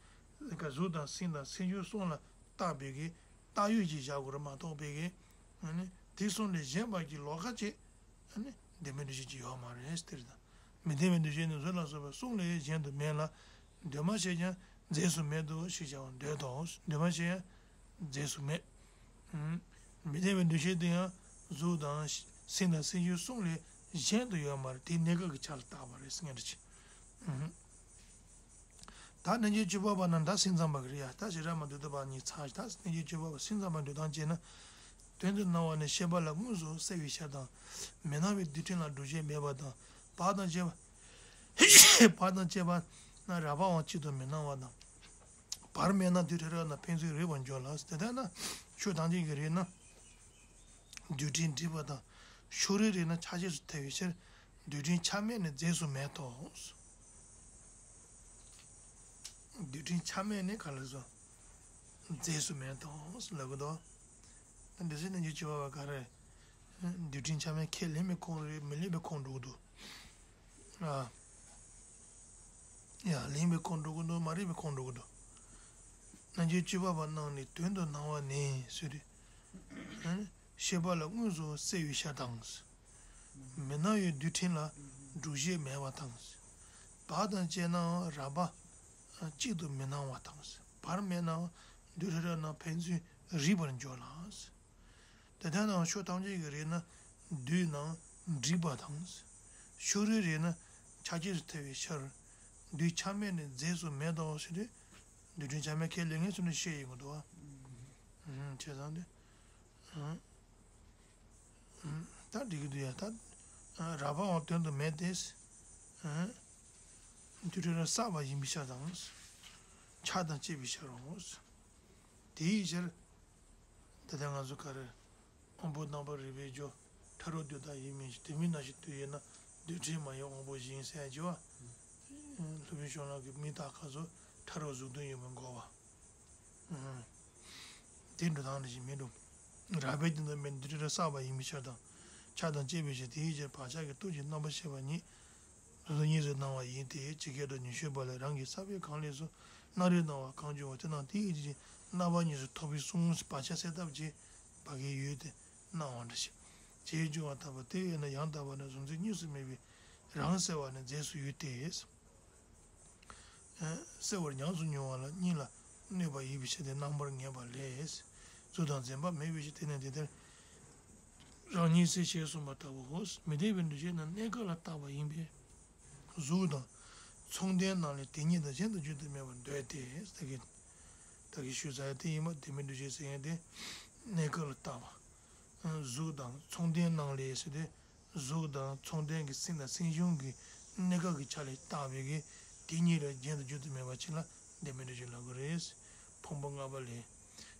གཟུགས་དང་སེམས་དང་སེམས་བྱུང་གསུང་ལ་བརྟགས་པའི་གི་བརྟགས་ཡུལ་གྱིས་བཞག་དགོས་རེད་མ་གཏོགས་པའི་གི། ཨ་ནི་དེ་གསུང་ལས་གཞན་པ་གི་ལོགས་ཀ་ཅིག་ཨ་ནི་ལྡན་མིན་འདུ་ཤེས་ཅིག་ཡོད་མ་རེད་ཟེར་དང་། མི་ལྡན་མིན་འདུ་ཤེས་ནི་གཟུགས་ལ་སོགས་པའི་གསུང་ལས་གཞན་དུ་མེད་ལ། འདུས་མ་བྱས་ཀྱང་རྫས་སུ་མེད་དོ་ཞེས་བྱ་བར་འདོད་དོ། འདུས་མ་བྱས་ཀྱང་རྫས་སུ་མེད། ཨུམ། མི་ལྡན་མིན་འདུ་ཤེས་དེ་ཡང་གཟུགས་དང་སེམས་དང་སེམས་བྱུང་གསུང་ལས་གཞན་དུ་ཡོད་མ་རེད། དེ་གནས་སྐབས་ཀྱི་ཆ་ལ་བརྟགས་པ་རེད་ཟེར་མཁན་རེད། ཨུམ། ད་རྣལ་འབྱོར་སྤྱོད་པ་པ་རྣམས་ད་སེམས་ཙམ་པ་གི་རེད་ཡ། ད་ཞེ་དྲག་མ་འདུག་ད་པ་གཉིས་ཚར། ད་རྣལ་འབྱོར་སྤྱོད་པ་པ་སེམས་ཙམ་པ་འདོད་སྟངས་བྱས་ན། དོན་དུ་སྣང་བ་ནི་ཤེས་པ་ལ་དངོས་སུ་གསལ་བའི་ཕྱིར་དང་། མི་སྣང་བའི་རྡུལ་ཕྲན་ལ་སྒྲུབ་བྱེད་མེད་པ་དང་། བག་དང་བཅས་པ། བག་དང་བཅས་པ་ན་རགས་པའང་གཅིག་ཏུ་མི་སྣང་བ་དང་། བར་མེད་ན་རྡུལ་ཕྲན་རབ་རྣམས་ཕན་ཚུན་རིག་པར་འགྱུར་ལ། དེ་ལྟར་ན་ཆོས་ཐམས་ཅད་ཀྱི་རིགས་ན། རྡུལ་ཕྲན་འདྲེས་པ་དང་ ཕྱོགས་རིས་རེད་ན་ཆ་ཤས་སུ་ཐལ་བའི་ཕྱིར། རྡུལ་ཕྲན་ཆ་མེད་ནི་རྫས་སུ་མེད་དོ། རྡུལ་ཕྲན་ཆ་མེད་ནི་ག་ལ་སོ། རྫས་སུ་མེད་དོ་ལབ་གི་འདུག་ད་འདི་སྲིད་རྣལ་འབྱོར་སྤྱོད་པ་བ་ག་རེ། རྡུལ་ཕྲན་ཆ་མེད་ཁས་ལེན་པའི་ཁོངས་རེད་མི་ལེན་པའི་ཁོངས་འགྲོ་གི་འདུག་ཨ། ཡ་ལེན་པའི་ཁོངས་འགྲོ་གི་འདུག་མ་ལེན་པའི་ཁོངས་འགྲོ་གི་འདུག་རྣལ་འབྱོར་སྤྱོད་པ་པ་རྣམས་ནི་དོན་དུ་སྣང་བ་ནི་ཟེར་དུས། ཤེས་པ་ལ་དངོས་སུ་གསལ་བའི་ཤར་དང་། མི་སྣང་བའི་རྡུལ་ཕྲན་ལ་སྒྲུབ་བྱེད་མེད་པ་དང་། བར་དང་བཅས་ནའང་རགས་པ་གཅིག་ཏུ་མི་སྣང་བ་དང་། བར་མེད་ནའང་རྡུལ་ཕྲན་རེ་རེ་ན་ཕན་ཚུན་རིག་པར་འགྱུར་ལ། དེ་ལྟར་ན་ཕྱོགས་ཐམས་ཅད་ཀྱི་རེ་རེ་ན་རྡུལ་རྣམས་འགྲིག་པ་དང་། ཕྱོགས་རིས་རེ་རེ་ན་ཆ་ཤས་སུ་ཐལ་བའི་ཕྱིར། རྡུལ་ཆ་མེད་ནི་རྫས་སུ་མེད་དོ་ཟེར་དུས། རྡུལ་ཕྲན་ཆ་མེད་ཁས་ལེན་མཁན་ཚོ་ནི་བཤད་ཡོང་གི་འདུག་བ། ཨུམ། བྱས་ཙང་དེ། ཨུམ། ད་འགྲིག་གི་འདུག་ཡ་ད། རགས་པའང་དོན་དུ་མེད་དེ། ཨུམ། རྡུལ་ཕྲན་རེ་བསགས་པ་ཡིན་པའི་ཕྱིར་དང་། ཆགས་དང་བཅས་པའི་ཕྱིར་རོ། དེའི་ཕྱིར། དེ་ལྟར་ང་ཚོ་ག་རེ། དབང་པོ་རྣམ་པར་རིག་པའི་རྒྱུ། ཕྲ་རོལ་རྡུལ་དག་ཡིན་མིན་ཞིང་། དེ་མིན་ན་ཞིག་རྡུལ་ཡོད་ན། རྡུལ་ཕྲན་མ་ཡིན་དབང་པོ་གཞན་ཟེར་གྱི་བ། སློབ་དཔོན་ཤོང་ལགས་ཀྱིས་མི་རྟག་ཁ་སོགས་ཕྲ་རོལ་གཟུགས་དོན་ཡོད་པར་འགོག་པ། དེ་འགྲོ་སྟངས་འདི་བཞིན་མི་འགྲོ། རགས་པའི་རྒྱུ་དང་མེད་རྡུལ་ཕྲན་བསགས་པ་ཡིན་པའི་ཕྱིར་དང་། ཆགས་དང་བཅས་པའི་ཕྱིར། དེའི་ཕྱིར་བག་ཆགས་ཀྱི་སྟོབས་ཀྱིས་རྣམ་པར་ཤེས་པ་ཉིད། གཟུགས་གཉིས་སུ་སྣང་བ་ཡིན་ཏེ། ཇི་སྐད་དུ་ཉི་ཤུ་པ་ལས་རང་གི་ས་བོན་གང་ལས་སུ་རྣམ་རིག་སྣང་བ་གང་བྱུང་བ་དེ་རྣམས་དེའི་རྒྱུད་ཀྱི་རྣམ་པ་གཉིས་སུ་ཐོགས་པའི་གསུང་བག་ཆགས་སེལ་ཐབས་ཀྱི་བག་གི་ཡུལ་དེ་སྣང་བ་འདྲ་ཞིག་ཅེས་བརྗོད་པ་ལྟ་བུ་དེ་ཡོད་ན་ཡང་དག་པར་ནི་གཟུང་འཛིན་གཉིས་སུ་མེད་པའི་རང་གསལ་བ་ནི་རྫས་སུ་ཡོད་དེ། གསལ་བར་ཉམས་སུ་མྱོང་བ་ལ་གཉིས་ལ་གནོད་པ་ཡིན་པའི་ཕྱིར་ཏེ་རྣམ་པར་ངེས་པ་ལས། གཟུགས་དང་འཛིན་པ་མེད་པའི་ཕྱིར་དེ་ནི་དེ་ལྟར་རང་ཉིད་ཟེར་ཞེས་གསུངས་པ་ལྟ་བུའོ། མི་ལྡན་པའི་འདུ་བྱེད་རྣམས་གནས་སྐབས་ལ་བཏགས་པ་ཡིན་པས། གཟུགས་དང་། མཚུངས་ལྡན་རྣམས་ལས་དེ་ཉིད་དང་གཞན་དུ་བརྗོད་དུ་མེད་པར་འདོད་དེ། ད་གིན། ད་གིན་ཞུས་ཚར་ཡ་དེ་ཡིན་པ་ལྡན་མིན་འདུ་བྱེད་ཟེར་ཡ་དེ། གནས་སྐབས་ལ་བཏགས་པ། གཟུགས་དང་མཚུངས་ལྡན་རྣམས་ལས་ཟེར་ཏེ། གཟུགས་དང་མཚུངས་ལྡན་གྱི་སེམས་དང་སེམས་བྱུང་གི་གནས་སྐབས་ཀྱི་ཆ་ལས་བཏགས་པའི་གི་དེ་ཉིད་ལས་གཞན་དུ་བརྗོད་དུ་མེད་པ་ཅིག་ལ་ལྡན་མིན་འདུ་བྱེད་ལབ་དགོས་རེད། ཕུང་པོ་ལྔ་པ་ལས།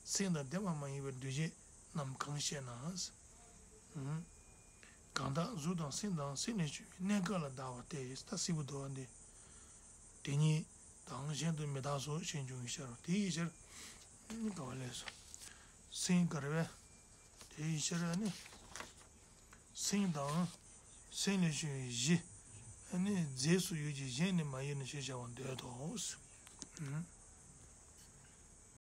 སེམས་དང་ལྡན་པ་མ་ཡིན་པའི་འདུ་བྱེད་རྣམས་གང་ཞེ་ན། གང་དག་གཟུགས་དང་སེམས་དང་སེམས་ལས་བྱུང་བའི་གནས་སྐབས་ལ་བདག་པ་སྟེ། ད་སྲིད་པ་འདུལ་བ་འདི། དེ་ཉིད་དང་གཞན་དུ་མི་རྟག་སོགས་ཞེས་འབྱུང་བའི་ཕྱིར་རོ། དེའི་ཕྱིར། ག་བ་ལས་སོ། སེམས་ག་རེ་བས། དེའི་ཕྱིར་ནི། སེམས་དང་། སེམས་ལས་བྱུང་བའི་གཞི། ནི་རྫས་སུ་ཡོད་ཀྱི་གཞན་ནི་མ་ཡིན་ནོ་ཞེས་བྱ་བ་འདོད་དོ།